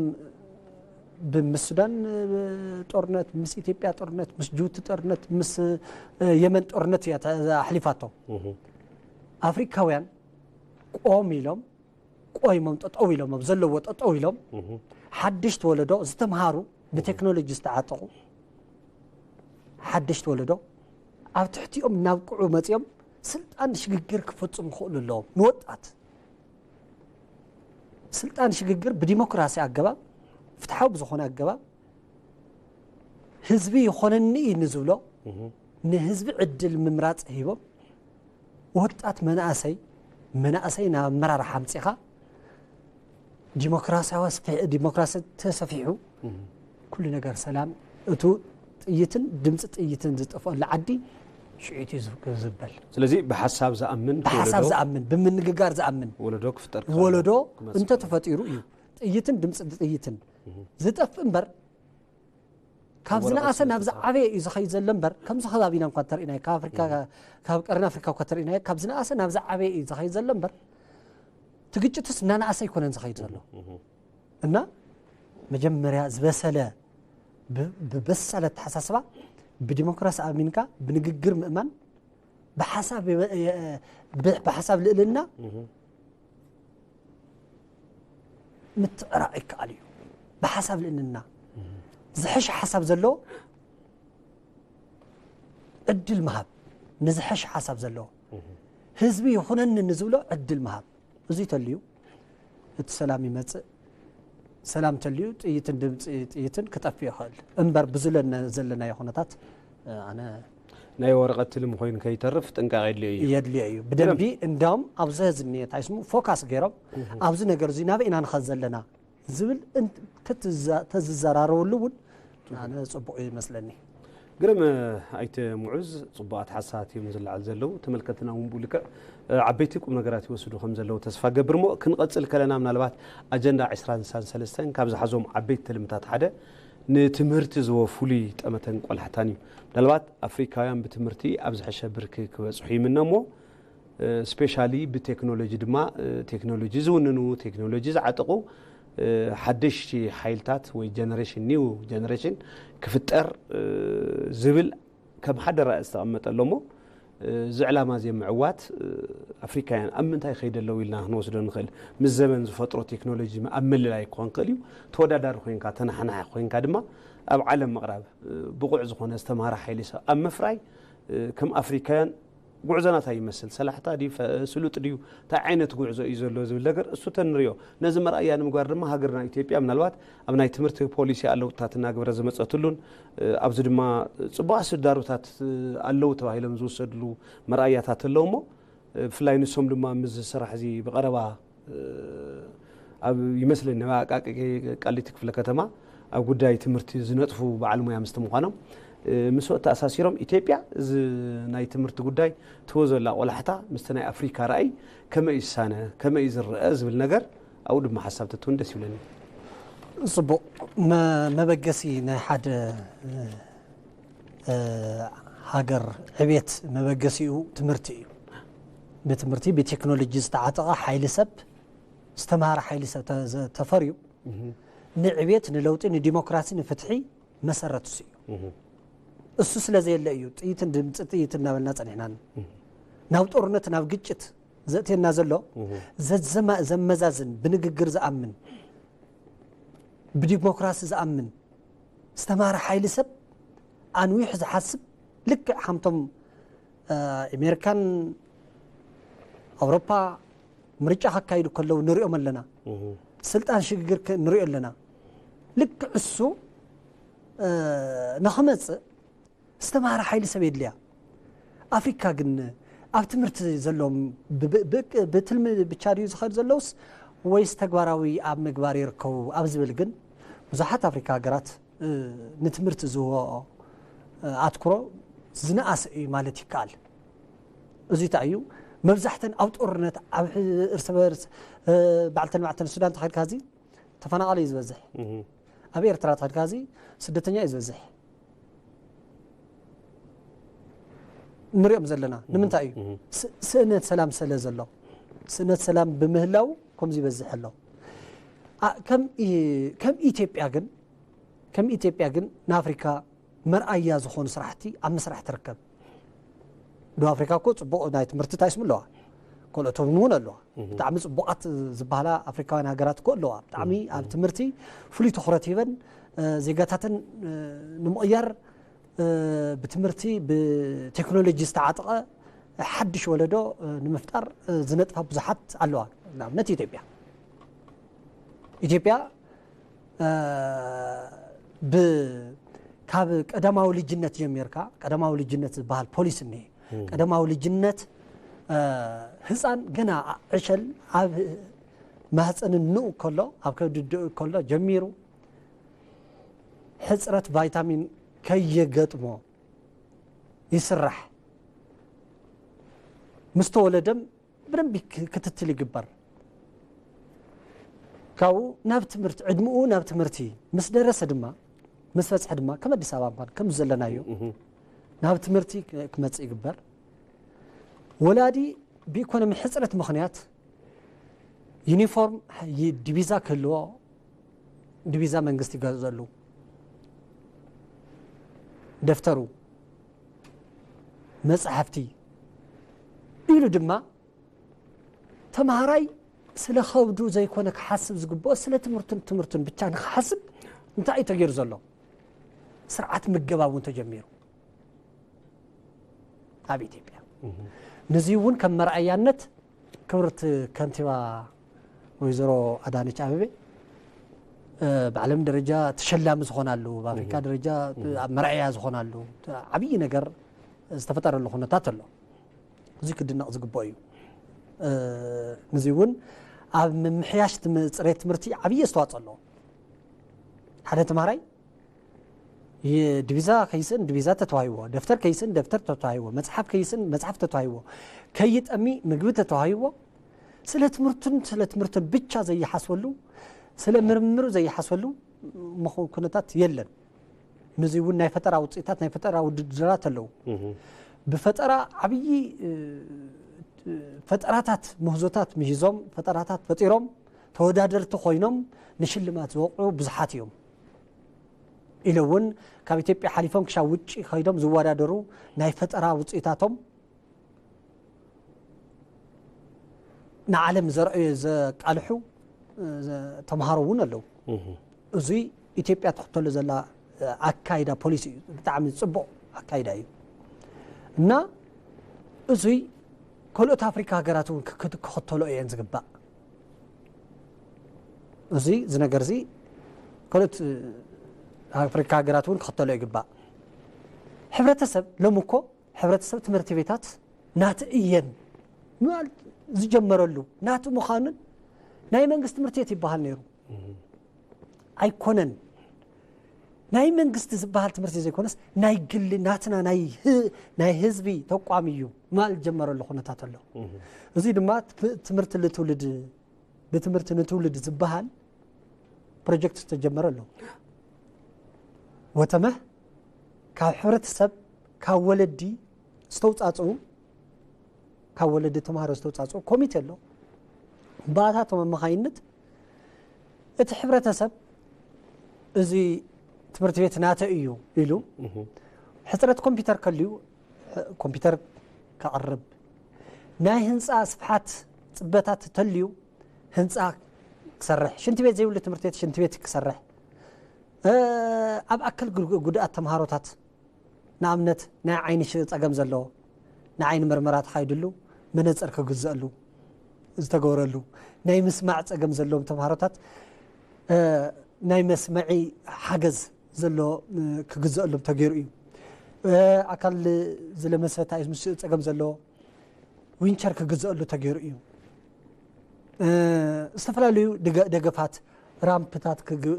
ምስ ሱዳን ጦርነት፣ ምስ ኢትዮጵያ ጦርነት፣ ምስ ጅቡቲ ጦርነት፣ ምስ የመን ጦርነት እያ ኣሕሊፋቶ። ኣፍሪካውያን ቆም ኢሎም ቆይሞም ጠጠው ኢሎም ኣብ ዘለዎ ጠጠው ኢሎም ሓድሽቲ ወለዶ ዝተምሃሩ ብቴክኖሎጂ ዝተዓጠቑ ሓድሽቲ ወለዶ ኣብ ትሕቲኦም እናብቅዑ መፂኦም ስልጣን ሽግግር ክፈፅሙ ክኽእሉ ኣለዎም። ንወጣት ስልጣን ሽግግር ብዲሞክራሲ ኣገባብ ፍትሓዊ ብዝኾነ ኣገባብ ህዝቢ ይኾነኒ እዩ ንዝብሎ ንህዝቢ ዕድል ምምራፅ ሂቦም ወጣት መናእሰይ መናእሰይ ናብ ኣመራርሓ ኣምፂኻ ዲሞክራሲያዊ ዲሞክራሲ ተሰፊሑ ኩሉ ነገር ሰላም እቱ ጥይትን ድምፂ ጥይትን ዝጠፍኣሉ ዓዲ ሽዑ እዩ ዝበል። ስለዚ ብሓሳብ ዝኣምን ብሓሳብ ዝኣምን ብምንግጋር ዝኣምን ወለዶ ክፍጠር ወለዶ እንተተፈጢሩ እዩ ጥይትን ድምፂ ጥይትን ዝጠፍእ እምበር ካብ ዝነኣሰ ናብ ዝዓበየ እዩ ዝኸይድ ዘሎ እምበር ከምዚ ከባቢና እንኳ እንተርኢናዮ ካብ ኣፍሪካ ካብ ቀርኒ ኣፍሪካ እኳ እንተርኢናዮ ካብ ዝነኣሰ ናብ ዝዓበየ እዩ ዝኸይድ ዘሎ እምበር እቲ ግጭትስ እናነኣሰ ኣይኮነን ዝኸይድ ዘሎ እና መጀመርያ ዝበሰለ ብበሳለ ኣተሓሳስባ ብዲሞክራሲ ኣሚንካ ብንግግር ምእማን ብሓሳብ ልእልና ምትዕራቕ ይከኣል እዩ። ብሓሳብ ልእልና ዝሐሸ ሓሳብ ዘለዎ ዕድል ምሃብ ንዝሐሸ ሓሳብ ዘለዎ ህዝቢ ይኹነኒ ንዝብሎ ዕድል ምሃብ እዚ ተልዩ እቲ ሰላም ይመፅእ። ሰላም ተልዩ ጥይትን ድምፂ ጥይትን ክጠፍእ ይኽእል እምበር ብዙለና ዘለናዮ ኩነታት ኣነ ናይ ወረቐት ትልሚ ኮይኑ ከይተርፍ ጥንቃቐ የድልዮ እዩ። የድልዮ እዩ። ብደንቢ እንዳውም ኣብዚ ዝኒኤ እንታይ ስሙ ፎካስ ገይሮም ኣብዚ ነገር እዚ ናበይ ኢና ንኸድ ዘለና ዝብል ተዝዘራረበሉ እውን ኣነ ፅቡቕ ይመስለኒ። ግርም ኣይተ ሙዑዝ ፅቡቓት ሓሳባት እዮም ዝለዓል ዘለዉ ተመልከትና እውን ብኡ ልክዕ ዓበይቲ ቁም ነገራት ይወስዱ ከም ዘለዉ ተስፋ ገብር እሞ ክንቐፅል ከለና ምናልባት ኣጀንዳ ዕስራን ሰለስተን ካብ ዝሓዞም ዓበይቲ ትልምታት ሓደ ንትምህርቲ ዝወ ፍሉይ ጠመተን ቆላሕታን እዩ ምናልባት ኣፍሪካውያን ብትምህርቲ ኣብ ዝሐሸ ብርኪ ክበፅሑ ይምነ እሞ specially ብቴክኖሎጂ ድማ ቴክኖሎጂ ዝውንኑ ቴክኖሎጂ ዝዓጠቑ ሓደሽቲ ሓይልታት ወይ generation new generation ክፍጠር ዝብል ከም ሓደ ራኢ ዝተቐመጠ ኣሎ እሞ እዚ ዕላማ እዚ ምዕዋት ኣፍሪካውያን ኣብ ምንታይ ከይደ ኣለዉ ኢልና ክንወስዶ ንኽእል ምስ ዘመን ዝፈጥሮ ቴክኖሎጂ ኣብ ምልላይ ክኾን ክእል እዩ ተወዳዳሪ ኮይንካ ተናሓናሒ ኮይንካ ድማ ኣብ ዓለም ምቕራብ ብቑዕ ዝኾነ ዝተምሃረ ሓይሊ ሰብ ኣብ ምፍራይ ከም ኣፍሪካውያን ጉዕዞና እንታይ ይመስል? ሰላሕታ ድዩ? ስሉጥ ድዩ? እንታይ ዓይነት ጉዕዞ እዩ ዘሎ ዝብል ነገር እሱ ተንሪኦ። ነዚ መርኣያ ንምግባር ድማ ሃገርና ኢትዮጵያ ምናልባት ኣብ ናይ ትምህርቲ ፖሊሲ ኣለውጥታት እናግበረ ዝመፀትሉን ኣብዚ ድማ ፅቡቓት ስዳሩታት ኣለዉ ተባሂሎም ዝውሰድሉ መርኣያታት ኣለዉ እሞ ብፍላይ ንሶም ድማ ምስ ስራሕ እዚ ብቐረባ ኣብ ይመስለኒ ኣብ ኣቃቂ ቃሊቲ ክፍለ ከተማ ኣብ ጉዳይ ትምህርቲ ዝነጥፉ በዓል ሙያ ምስቲ ምዃኖም ምስኡ ተኣሳሲሮም ኢትዮጵያ እዚ ናይ ትምህርቲ ጉዳይ ትህቦ ዘላ ቆላሕታ ምስቲ ናይ ኣፍሪካ ራእይ ከመይ ይሳነ ከመይ እዩ ዝረአ ዝብል ነገር ኣብኡ ድማ ሓሳብ ተትውን ደስ ይብለኒ። ጽቡቕ። መ- መበገሲ ናይ ሓደ እ፣ እ፣ ሃገር ዕቤት መበገሲኡ ትምህርቲ እዩ። ብትምህርቲ፣ ብቴክኖሎጂ ዝተዓጠቐ ሓይሊ ሰብ፣ ዝተምሃረ ሓይሊ ሰብ ተ- ዘ- ተፈርዩ ንዕቤት፣ ንለውጢ፣ ንዲሞክራሲ፣ ንፍትሒ መሰረት እሱ እዩ። እሱ ስለ ዘየለ እዩ ጥይትን ድምፂ ጥይት እናበልና ጸኒሕናን ናብ ጦርነት ናብ ግጭት ዘእትየና ዘሎ። ዘዘማ- ዘመዛዝን፣ ብንግግር ዝኣምን፣ ብዲሞክራሲ ዝኣምን ዝተማረ ሓይሊ ሰብ ኣንዊሑ ዝሓስብ፣ ልክዕ ሓምቶም ኣሜሪካን ኣውሮፓ ምርጫ ከካይዱ ከለዉ ንሪኦም ኣለና። ስልጣን ሽግግር ከ- ንሪኦ ኣለና። ልክዕ እሱ ንኽመፅእ ዝተማረ ሓይሊ ሰብ የድልያ። ኣፍሪካ ግን ኣብ ትምህርቲ ዘለዎም ብ- ብ- ብትልሚ ብቻ ድዩ ዝኸድ ዘለውስ ወይስ ተግባራዊ ኣብ ምግባር ይርከቡ ኣብ ዝብል ግን ብዙሓት ኣፍሪካ ሃገራት ንትምህርቲ ዝህቦ ኣትኩሮ ዝነኣሰ እዩ ማለት ይከኣል። እዚ እንታይ እዩ? መብዛሕተን ኣብ ጦርነት፣ ኣብ እርስ በርስ፣ ባዕልተን ባዕልተን ሱዳን ተኸድካ እዚ ተፈናቓሊ እዩ ዝበዝሕ። ኣብ ኤርትራ ተኸድካ እዚ ስደተኛ እዩ ዝበዝሕ። ንሪኦም ዘለና ንምንታይ እዩ? ስእነት ሰላም ስለ ዘሎ፣ ስእነት ሰላም ብምህላው ከምዚ ይበዝሕ ኣሎ። ከም ኢትዮጵያ ግን ከም ኢትዮጵያ ግን ንኣፍሪካ መርኣያ ዝኾኑ ስራሕቲ ኣብ ምስራሕ ትርከብ። ደቡብ ኣፍሪካ እኮ ፅቡቕ ናይ ትምህርቲ ታይስም ኣለዋ፣ ካልኦቶም እውን ኣለዋ። ብጣዕሚ ፅቡቓት ዝበሃላ ኣፍሪካውያን ሃገራት እኮ ኣለዋ። ብጣዕሚ ኣብ ትምህርቲ ፍሉይ ትኩረት ሂበን ዜጋታተን ንምቕያር ብትምህርቲ ብቴክኖሎጂ ዝተዓጠቐ ሓድሽ ወለዶ ንምፍጣር ዝነጥፋ ብዙሓት ኣለዋ። ንኣብነት ኢትዮጵያ ኢትዮጵያ ብ ካብ ቀዳማዊ ልጅነት ጀሚርካ ቀዳማዊ ልጅነት ዝበሃል ፖሊሲ እኒሄ። ቀዳማዊ ልጅነት ህፃን ገና ዕሸል ኣብ ማህፀን ንኡ ከሎ ኣብ ከብዲ ድኡ ከሎ ጀሚሩ ሕፅረት ቫይታሚን ከየገጥሞ ይስራሕ። ምስ ተወለደም ብደንቢ ክትትል ይግበር። ካብኡ ናብ ትምህርቲ ዕድምኡ ናብ ትምህርቲ ምስ ደረሰ ድማ ምስ በፅሐ ድማ ከም ኣዲስ ኣበባ እንኳን ከም ዘለናዮ ናብ ትምህርቲ ክመፅእ ይግበር። ወላዲ ብኢኮኖሚ ሕፅረት ምኽንያት ዩኒፎርም ዲቪዛ ክህልዎ ዲቪዛ መንግስቲ ይገዝኣሉ፣ ደፍተሩ፣ መፅሓፍቲ ኢሉ ድማ ተምሃራይ ስለ ከብዱ ዘይኮነ ክሓስብ ዝግብኦ ስለ ትምህርቱን ትምህርቱን ብቻ ንክሓስብ እንታይ እዩ ተገይሩ ዘሎ? ስርዓት ምገባ እውን ተጀሚሩ ኣብ ኢትዮጵያ። ነዚ እውን ከም መርኣያነት ክብርቲ ከንቲባ ወይዘሮ ኣዳነች ኣበቤ ብዓለም ደረጃ ተሸላሚ ዝኾናሉ፣ ብኣፍሪካ ደረጃ ኣብ መርኣያ ዝኾናሉ ዓብዪ ነገር ዝተፈጠረሉ ኩነታት ኣሎ። እዚ ክድነቕ ዝግብኦ እዩ። እዚ እውን ኣብ ምምሕያሽ ጽሬት ትምህርቲ ዓብዪ ኣስተዋፅኦ ኣለዎ። ሓደ ተምሃራይ ዲቪዛ ከይስእን ዲቪዛ ተተዋሂዎ፣ ደፍተር ከይስእን ደፍተር ተተዋሂዎ፣ መፅሓፍ ከይስእን መፅሓፍ ተተዋሂዎ፣ ከይጠሚ ምግቢ ተተዋሂዎ፣ ስለ ትምህርቱን ስለ ትምህርቱን ብቻ ዘይሓስበሉ፣ ስለ ምርምሩ ዘይሓስበሉ ኩነታት የለን። ነዚ እውን ናይ ፈጠራ ውፅኢታት ናይ ፈጠራ ውድድራት ኣለዉ። ብፈጠራ ዓብዪ ፈጠራታት ምህዞታት ምሂዞም ፈጠራታት ፈጢሮም ተወዳደርቲ ኮይኖም ንሽልማት ዝወቕዑ ብዙሓት እዮም። ኢሉ እውን ካብ ኢትዮጵያ ሓሊፎም ክሻብ ውጭ ከይዶም ዝወዳደሩ ናይ ፈጠራ ውፅኢታቶም ንዓለም ዘርእዩ ዘቃልሑ ተምሃሮ እውን ኣለዉ። እዙይ ኢትዮጵያ ትኽተሎ ዘላ ኣካይዳ ፖሊሲ እዩ። ብጣዕሚ ፅቡቕ ኣካይዳ እዩ እና እዙይ ካልኦት ኣፍሪካ ሃገራት እውን ክኽተሎ እየን ዝግባእ። እዙይ ዝነገር እዚ ካልኦት ኣፍሪካ ሃገራት እውን ክኽተሎ ይግባእ። ሕብረተሰብ ሎም እኮ ሕብረተሰብ ትምህርቲ ቤታት ናቲ እየን ምባል ዝጀመረሉ ናቲ ምዃኑን ናይ መንግስቲ ትምህርቲ ቤት ይበሃል ነይሩ ኣይኮነን። ናይ መንግስቲ ዝበሃል ትምህርቲ ዘይኮነስ ናይ ግሊ ናትና ናይ ህዝቢ ተቋም እዩ ምባል ዝጀመረሉ ኩነታት ኣሎ። እዚ ድማ ትምህርቲ ንትውልድ ብትምህርቲ ንትውልድ ዝበሃል ፕሮጀክት ዝተጀመረ ኣሎ። ወተመህ ካብ ሕብረተሰብ፣ ካብ ወለዲ ዝተውፃፅኡ፣ ካብ ወለዲ ተምሃሮ ዝተውፃፅኡ ኮሚቴ ኣሎ። ብኣታቶም ኣማኻይነት እቲ ሕብረተሰብ፣ እዚ ትምህርቲ ቤት ናተ እዩ ኢሉ፣ ሕፅረት ኮምፒውተር ከልዩ፣ ኮምፒውተር ከቕርብ፣ ናይ ህንፃ ስፍሓት ፅበታት ተልዩ ህንፃ ክሰርሕ፣ ሽንቲ ቤት ዘይብሉ ትምህርቲ ቤት ሽንቲ ቤት ክሰርሕ፣ ኣብ ኣካል ጉድኣት ተምሃሮታት፣ ንኣብነት ናይ ዓይኒ ጸገም ዘለዎ፣ ንዓይኒ ምርመራ ተኻይድሉ መነጽር ክግዘአሉ ዝተገበረሉ፣ ናይ ምስማዕ ጸገም ዘለዎም ተምሃሮታት ናይ መስመዒ ሓገዝ ዘሎ ክግዘአሎም ተገይሩ እዩ። ኣካል ዝለመሰ ጸገም ዘለዎ ዊንቸር ክግዘአሉ ተገይሩ እዩ። ዝተፈላለዩ ደገፋት፣ ራምፕታት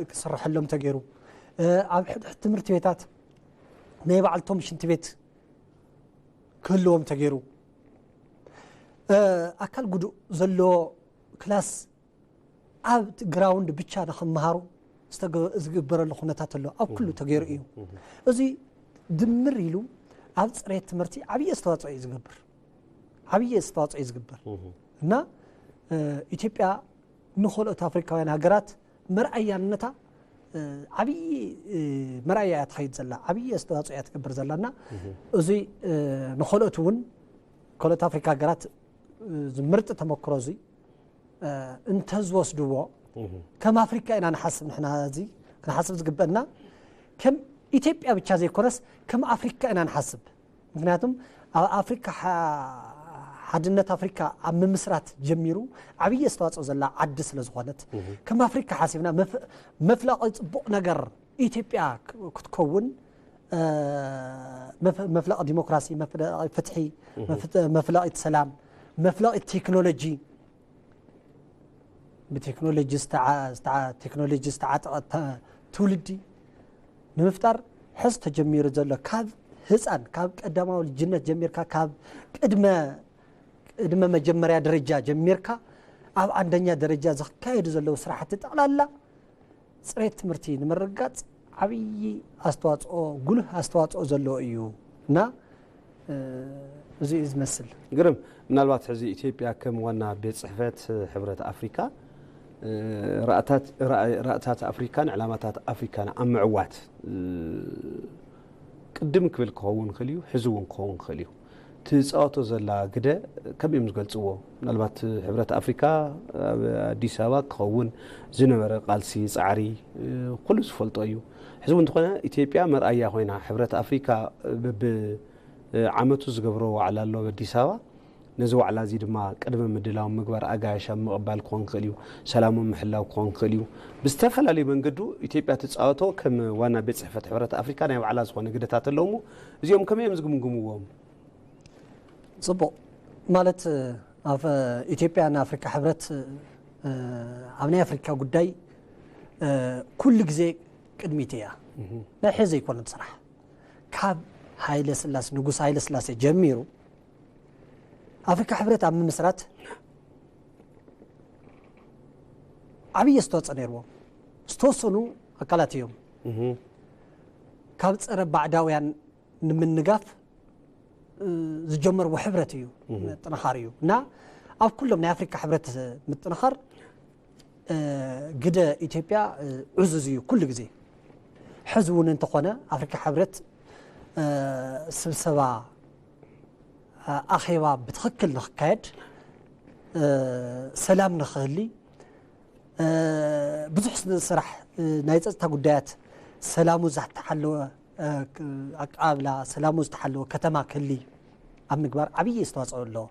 ክስርሐሎም ተገይሩ፣ ኣብ ሕድሕድ ትምህርቲ ቤታት ናይ ባዕልቶም ሽንቲ ቤት ክህልዎም ተገይሩ፣ ኣካል ጉዱእ ዘለዎ ክላስ ኣብ ግራውንድ ብቻ ንክመሃሩ ዝግበረሉ ኩነታት ኣሎ። ኣብ ኩሉ ተገይሩ እዩ። እዚ ድምር ኢሉ ኣብ ፅሬት ትምህርቲ ዓብዪ ኣስተዋፅኦ እዩ ዝገብር፣ ዓብዪ ኣስተዋፅኦ እዩ ዝግበር። እና ኢትዮጵያ ንኸልኦት ኣፍሪካውያን ሃገራት መርኣያነታ ዓብዪ መርኣያ እያ ትኸይድ ዘላ፣ ዓብዪ ኣስተዋፅኦ እያ ትገብር ዘላ። እና እዚ ንኸልኦት እውን፣ ካልኦት ኣፍሪካ ሃገራት እዚ ምርጥ ተመክሮ እዚ እንተዝወስድዎ፣ ከም ኣፍሪካ ኢና ንሓስብ። ንሕና እዚ ክንሓስብ ዝግበአና ከም ኢትዮጵያ ብቻ ዘይኮነስ ከም ኣፍሪካ ኢና ንሓስብ። ምክንያቱም ኣብ ኣፍሪካ ሓድነት ኣፍሪካ ኣብ ምምስራት ጀሚሩ ዓብዪ ኣስተዋፅኦ ዘላ ዓዲ ስለ ዝኾነት፣ ከም ኣፍሪካ ሓሲብና መፍለቒ ፅቡቕ ነገር ኢትዮጵያ ክትከውን፣ መፍለቒ ዲሞክራሲ፣ መፍለቒ ፍትሒ፣ መፍለቒት ሰላም፣ መፍለቒት ቴክኖሎጂ፣ ብቴክኖሎጂ ቴክኖሎጂ ዝተዓጠቐ ትውልዲ ንምፍጣር ሕዚ ተጀሚሩ ዘሎ፣ ካብ ህፃን፣ ካብ ቀዳማዊ ልጅነት ጀሚርካ፣ ካብ ቅድመ ቅድመ መጀመርያ ደረጃ ጀሚርካ ኣብ ኣንደኛ ደረጃ ዝካየዱ ዘለዉ ስራሕቲ ጠቕላላ ፅሬት ትምህርቲ ንምርጋፅ ዓብዪ ኣስተዋፅኦ፣ ጉልህ ኣስተዋፅኦ ዘለዎ እዩ። እና እዚ እዩ ዝመስል። ግርም። ምናልባት ሕዚ ኢትዮጵያ ከም ዋና ቤት ፅሕፈት ሕብረት ኣፍሪካ፣ ራእታት ኣፍሪካን ዕላማታት ኣፍሪካን ኣብ ምዕዋት ቅድም ክብል ክኸውን ይኽእል እዩ፣ ሕዚ እውን ክኸውን ይኽእል እዩ። ትፃወቶ ዘላ ግደ ከመይ እዮም ዝገልፅዎ? ምናልባት ሕብረት ኣፍሪካ ኣብ ኣዲስ ኣበባ ክኸውን ዝነበረ ቃልሲ፣ ፃዕሪ ኩሉ ዝፈልጦ እዩ። ሕዚ እውን እንተኾነ ኢትዮጵያ መርኣያ ኮይና፣ ሕብረት ኣፍሪካ በብዓመቱ ዝገብሮ ዋዕላ ኣሎ ኣብ ኣዲስ ኣበባ። ነዚ ዋዕላ እዚ ድማ ቅድመ ምድላው ምግባር፣ ኣጋይሽ ኣብ ምቕባል ክኾን ክእል እዩ፣ ሰላም ኣብ ምሕላው ክኾን ክእል እዩ። ብዝተፈላለዩ መንገዱ ኢትዮጵያ ትፃወቶ ከም ዋና ቤት ፅሕፈት ሕብረት ኣፍሪካ ናይ ባዕላ ዝኾነ ግደታት ኣለዎ እሞ እዚኦም ከመይ እዮም ዝግምግምዎም? ፅቡቕ። ማለት ኣብ ኢትዮጵያ ንኣፍሪካ ሕብረት ኣብ ናይ ኣፍሪካ ጉዳይ ኩሉ ግዜ ቅድሚት እያ። ናይ ሕዚ ኣይኮነን ስራሕ። ካብ ሃይለ ስላሴ፣ ንጉስ ሃይለ ስላሴ ጀሚሩ ኣፍሪካ ሕብረት ኣብ ምምስራት ዓብዪ ኣስተዋፅኦ ነይርዎም ዝተወሰኑ ኣካላት እዮም። ካብ ፀረ ባዕዳውያን ንምንጋፍ ዝጀመርዎ ሕብረት እዩ፣ ምጥንኻር እዩ። እና ኣብ ኩሎም ናይ ኣፍሪካ ሕብረት ምጥንኻር ግደ ኢትዮጵያ ዕዙዝ እዩ ኩሉ ግዜ። ሕዚ እውን እንተኾነ ኣፍሪካ ሕብረት ስብሰባ፣ ኣኼባ ብትኽክል ንክካየድ፣ ሰላም ንክህሊ፣ ብዙሕ ስራሕ ናይ ፀጥታ ጉዳያት፣ ሰላሙ ዝተሓለወ ኣቀባብላ፣ ሰላሙ ዝተሓለወ ከተማ ክህሊ ኣብ ምግባር ዓብዪ ኣስተዋፅኦ ኣለዎ።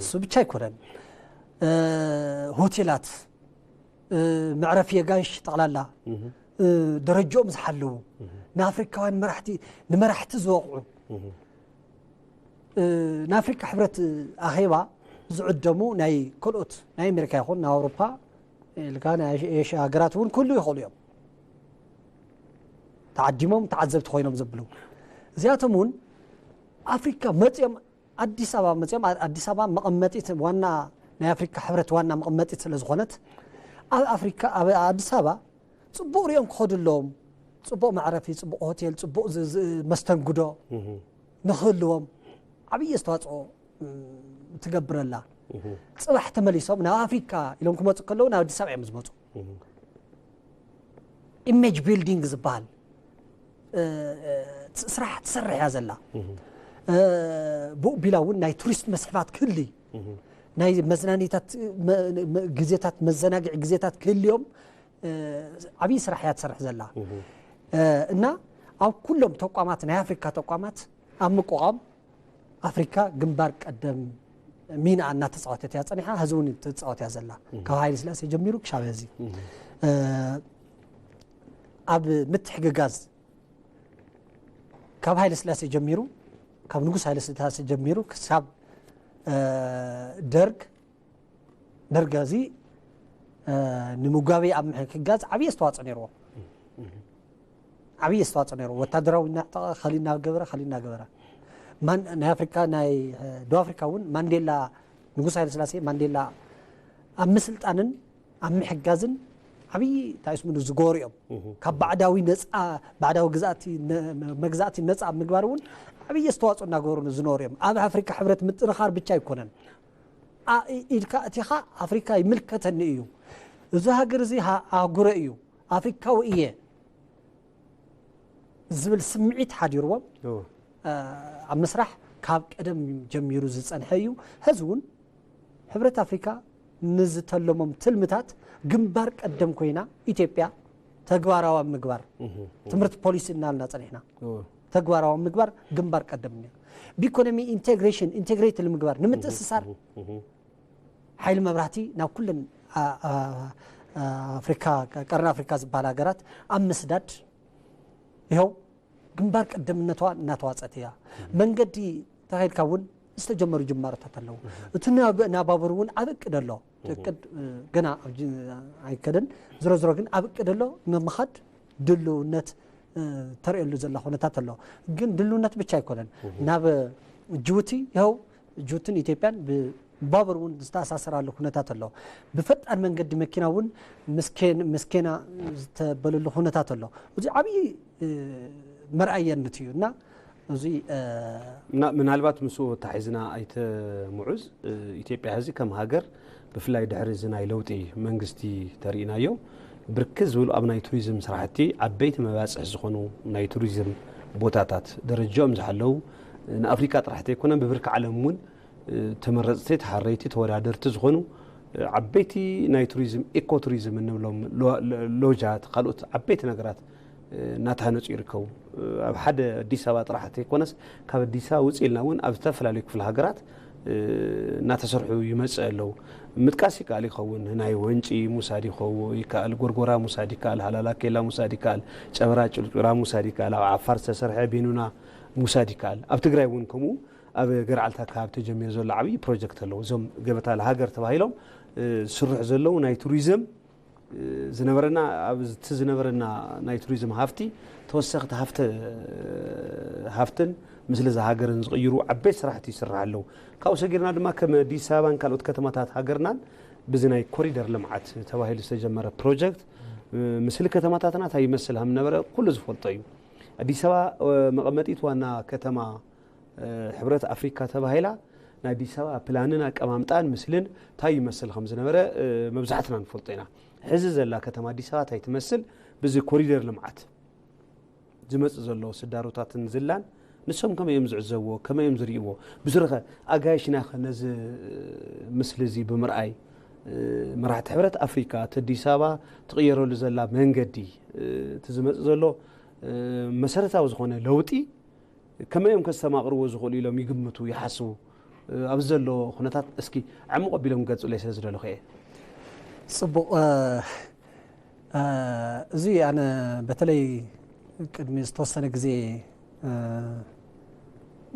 እሱ ብቻ ኣይኮነን። ሆቴላት፣ መዕረፊ ኣጋይሽ ጠቕላላ ደረጃኦም ዝሓለዉ፣ ንኣፍሪካውያን መራሕቲ፣ ንመራሕቲ ዝወቕዑ፣ ንኣፍሪካ ሕብረት ኣኼባ ዝዕደሙ ናይ ካልኦት፣ ናይ ኣሜሪካ ይኹን ናይ ኣውሮፓ ኢልካ ናይ ኤሽያ ሃገራት እውን ክህሉ ይኽእሉ እዮም። ተዓዲሞም ተዓዘብቲ ኮይኖም ዘብሉ፣ እዚኣቶም እውን ኣፍሪካ መፅኦም፣ ኣዲስ ኣበባ መፅኦም፣ ኣዲስ ኣበባ መቐመጢት ዋና ናይ ኣፍሪካ ሕብረት ዋና መቐመጢት ስለ ዝኾነት፣ ኣብ ኣፍሪካ፣ ኣብ ኣዲስ ኣበባ ጽቡቕ ሪኦም ክኸዱ ኣለዎም። ጽቡቕ መዕረፊ፣ ጽቡቕ ሆቴል፣ ጽቡቕ ዝ- ዝ- መስተንግዶ ንክህልዎም ዓብዪ ኣስተዋፅኦ ትገብረላ። ፅባሕ ተመሊሶም ናብ ኣፍሪካ ኢሎም ክመፁ ከለዉ ናብ ኣዲስ ኣበባ እዮም ዝመፁ። ኢሜጅ ቢልዲንግ ዝበሃል ስራሕ ትሰርሕ እያ ዘላ። ብኡ ቢላ እውን ናይ ቱሪስት መስሕባት ክህሊ፣ ናይ መዝናኒታት ግዜታት፣ መዘናግዒ ግዜታት ክህልዮም ዓብዪ ስራሕ እያ ትሰርሕ ዘላ። እና ኣብ ኩሎም ተቋማት፣ ናይ ኣፍሪካ ተቋማት ኣብ ምቋቋም ኣፍሪካ ግንባር ቀደም ሚና እናተፃወተት እያ ፀኒሓ፣ ሀዚ እውን ትፃወት እያ ዘላ። ካብ ሃይለ ስላሴ ጀሚሩ ክሻብ ሀዚ ኣብ ምትሕግጋዝ፣ ካብ ሃይለ ስላሴ ጀሚሩ፣ ካብ ንጉስ ሃይለ ስላሴ ጀሚሩ ክሳብ ደርግ፣ ደርግ እዚ ንምጓበይ ኣብ ምሕግጋዝ ዓብዪ ኣስተዋፅኦ ነይርዎ። ዓብዪ ኣስተዋፅኦ ነይርዎ። ወታደራዊ እናዕጠቐ፣ ከሊ እናገበረ፣ ከሊ እናገበረ። ማን-፣ ናይ ኣፍሪካ፣ ናይ ደቡብ ኣፍሪካ እውን ማንዴላ፣ ንጉስ ሃይለ ስላሴ ማንዴላ ኣብ ምስልጣንን ኣብ ምሕጋዝን ዓብዪ እንታይ ስሙ ዝገበሩ እዮም። ካብ ባዕዳዊ ነፃ፣ ባዕዳዊ ግዛእቲ ነ-፣ መግዛእቲ ነፃ ኣብ ምግባር እውን ዓብዪ ኣስተዋፅኦ እናገበሩ ዝነበሩ እዮም። ኣብ ኣፍሪካ ሕብረት ምጥንኻር ብቻ ኣይኮነን። ኣ-፣ ኢ-፣ ኢድካ እቲኻ ኣፍሪካ ይምልከተኒ እዩ፣ እዚ ሃገር እዚ ሃ-፣ ኣህጉረ እዩ፣ ኣፍሪካዊ እየ ዝብል ስምዒት ሓዲርዎም ኣብ ምስራሕ ካብ ቀደም ጀሚሩ ዝፀንሐ እዩ። ሕዚ እውን ሕብረት ኣፍሪካ ንዝተለሞም ትልምታት ግንባር ቀደም ኮይና ኢትዮጵያ ተግባራዊ ኣብ ምግባር፣ ትምህርቲ ፖሊሲ እናልና ፀኒሕና፣ ተግባራዊ ኣብ ምግባር ግንባር ቀደም እያ። ብኢኮኖሚ ኢንቴግሬሽን፣ ኢንቴግሬት ንምግባር፣ ንምትእስሳር ሓይሊ መብራህቲ ናብ ኩለን ኣ-፣ ኣ-፣ ኣፍሪካ፣ ቀርኒ ኣፍሪካ ዝበሃል ሃገራት ኣብ ምስዳድ ይኸው ግንባር ቀደምነቷ እናተዋፀት እያ። መንገዲ ተኸይድካ እውን ዝተጀመሩ ጅማሮታት ኣለዉ። እቲ ናብ-፣ ናባብር እውን ኣብ እቅድ ኣሎ። እቲ እቅድ ገና ኣብ ጅ-፣ ኣይከደን። ዝሮ ዝሮ ግን ኣብ እቅድ ኣሎ። ንምኻድ ድልውነት ተርእየሉ ዘላ ኩነታት ኣሎ። ግን ድልውነት ብቻ ኣይኮነን። ናብ ጅቡቲ ይኸው ጅቡትን ኢትዮጵያን ብባቡር እውን ዝተኣሳሰራሉ ኩነታት ኣሎ። ብፈጣን መንገዲ መኪና እውን ምስ ኬን-፣ ምስ ኬንያ ዝተበለሉ ኩነታት ኣሎ። እዚ ዓብዪ መርኣያነት እዩ። እና እዚ ምናልባት ምስኡ ተታሒዝና ኣይተ ሙዑዝ፣ ኢትዮጵያ ሕዚ ከም ሃገር ብፍላይ ድሕሪ እዚ ናይ ለውጢ መንግስቲ ተሪኢናዮ፣ ብርክት ዝብሉ ኣብ ናይ ቱሪዝም ስራሕቲ ዓበይቲ መባፅሒ ዝኾኑ ናይ ቱሪዝም ቦታታት ደረጃኦም ዝሓለዉ፣ ንኣፍሪካ ጥራሕ ዘይኮነ ብብርኪ ዓለም እውን ተመረፅቲ፣ ተሓረይቲ፣ ተወዳደርቲ ዝኾኑ ዓበይቲ ናይ ቱሪዝም፣ ኢኮ ቱሪዝም እንብሎም ሎጃት፣ ካልኦት ዓበይቲ ነገራት እናተሃነፁ ይርከቡ። ኣብ ሓደ ኣዲስ ኣበባ ጥራሕ ዘይኮነስ ካብ ኣዲስ ኣበባ ውፅእ ኢልና እውን ኣብ ዝተፈላለዩ ክፍለ ሃገራት እናተሰርሑ ይመፅእ ኣለዉ። ምጥቃስ ይከኣል ይኸውን፣ ናይ ወንጪ ሙሳድ ይኸው-፣ ይከኣል፣ ጎርጎራ ሙሳድ ይከኣል፣ ሃላላ ኬላ ሙሳድ ይከኣል፣ ጨበራ ጭርጩራ ሙሳድ ይከኣል፣ ኣብ ዓፋር ዝተሰርሐ ቤኑና ሙሳድ ይከኣል። ኣብ ትግራይ እውን ከምኡ ኣብ ገርዓልታ ከባቢ ተጀሚሩ ዘሎ ዓብዪ ፕሮጀክት ኣለዉ። እዞም ገበታ ለሃገር ተባሂሎም ዝስርሑ ዘለዉ ናይ ቱሪዝም ዝነበረና፣ ኣብቲ ዝነበረና ናይ ቱሪዝም ሃፍቲ ተወሰኽቲ ሃፍተ-፣ ሃፍትን ምስሊ እዛ ሃገርን ዝቕይሩ ዓበይቲ ስራሕቲ ይስራሕ ኣለዉ። ካብኡ ሰጊርና ድማ ከም ኣዲስ ኣበባን ካልኦት ከተማታት ሃገርናን ብዚ ናይ ኮሪደር ልምዓት ተባሂሉ ዝተጀመረ ፕሮጀክት ምስሊ ከተማታትና እንታይ ይመስል ከም ነበረ ኩሉ ዝፈልጦ እዩ። ኣዲስ ኣበባ መቐመጢት ዋና ከተማ ሕብረት ኣፍሪካ ተባሂላ ናይ ኣዲስ ኣበባ ፕላንን ኣቀማምጣን ምስልን እንታይ ይመስል ከም ዝነበረ መብዛሕትና ንፈልጦ ኢና። ሕዚ ዘላ ከተማ ኣዲስ ኣበባ እንታይ ትመስል ብዚ ኮሪደር ልምዓት ዝመፅእ ዘሎ ስዳሮታትን ዝላን ንሶም ከመይ እዮም ዝዕዘብዎ፣ ከመይ እዮም ዝርእይዎ? ብስሩኸ ኣጋይሽናኸ ነዚ ምስሊ እዚ ብምርኣይ መራሕቲ ሕብረት ኣፍሪካ እቲ ኣዲስ ኣበባ ትቕየረሉ ዘላ መንገዲ፣ እቲ ዝመፅእ ዘሎ መሰረታዊ ዝኾነ ለውጢ ከመይ እዮም ከስተማቕርዎ ዝኽእሉ ኢሎም ይግምቱ፣ ይሓስቡ? ኣብዚ ዘሎ ኩነታት እስኪ ዕሙቕ ኣቢሎም ክገልፁለይ ስለ ዝደለኹ እየ። ፅቡቕ። እዚ ኣነ በተለይ ቅድሚ ዝተወሰነ ግዜ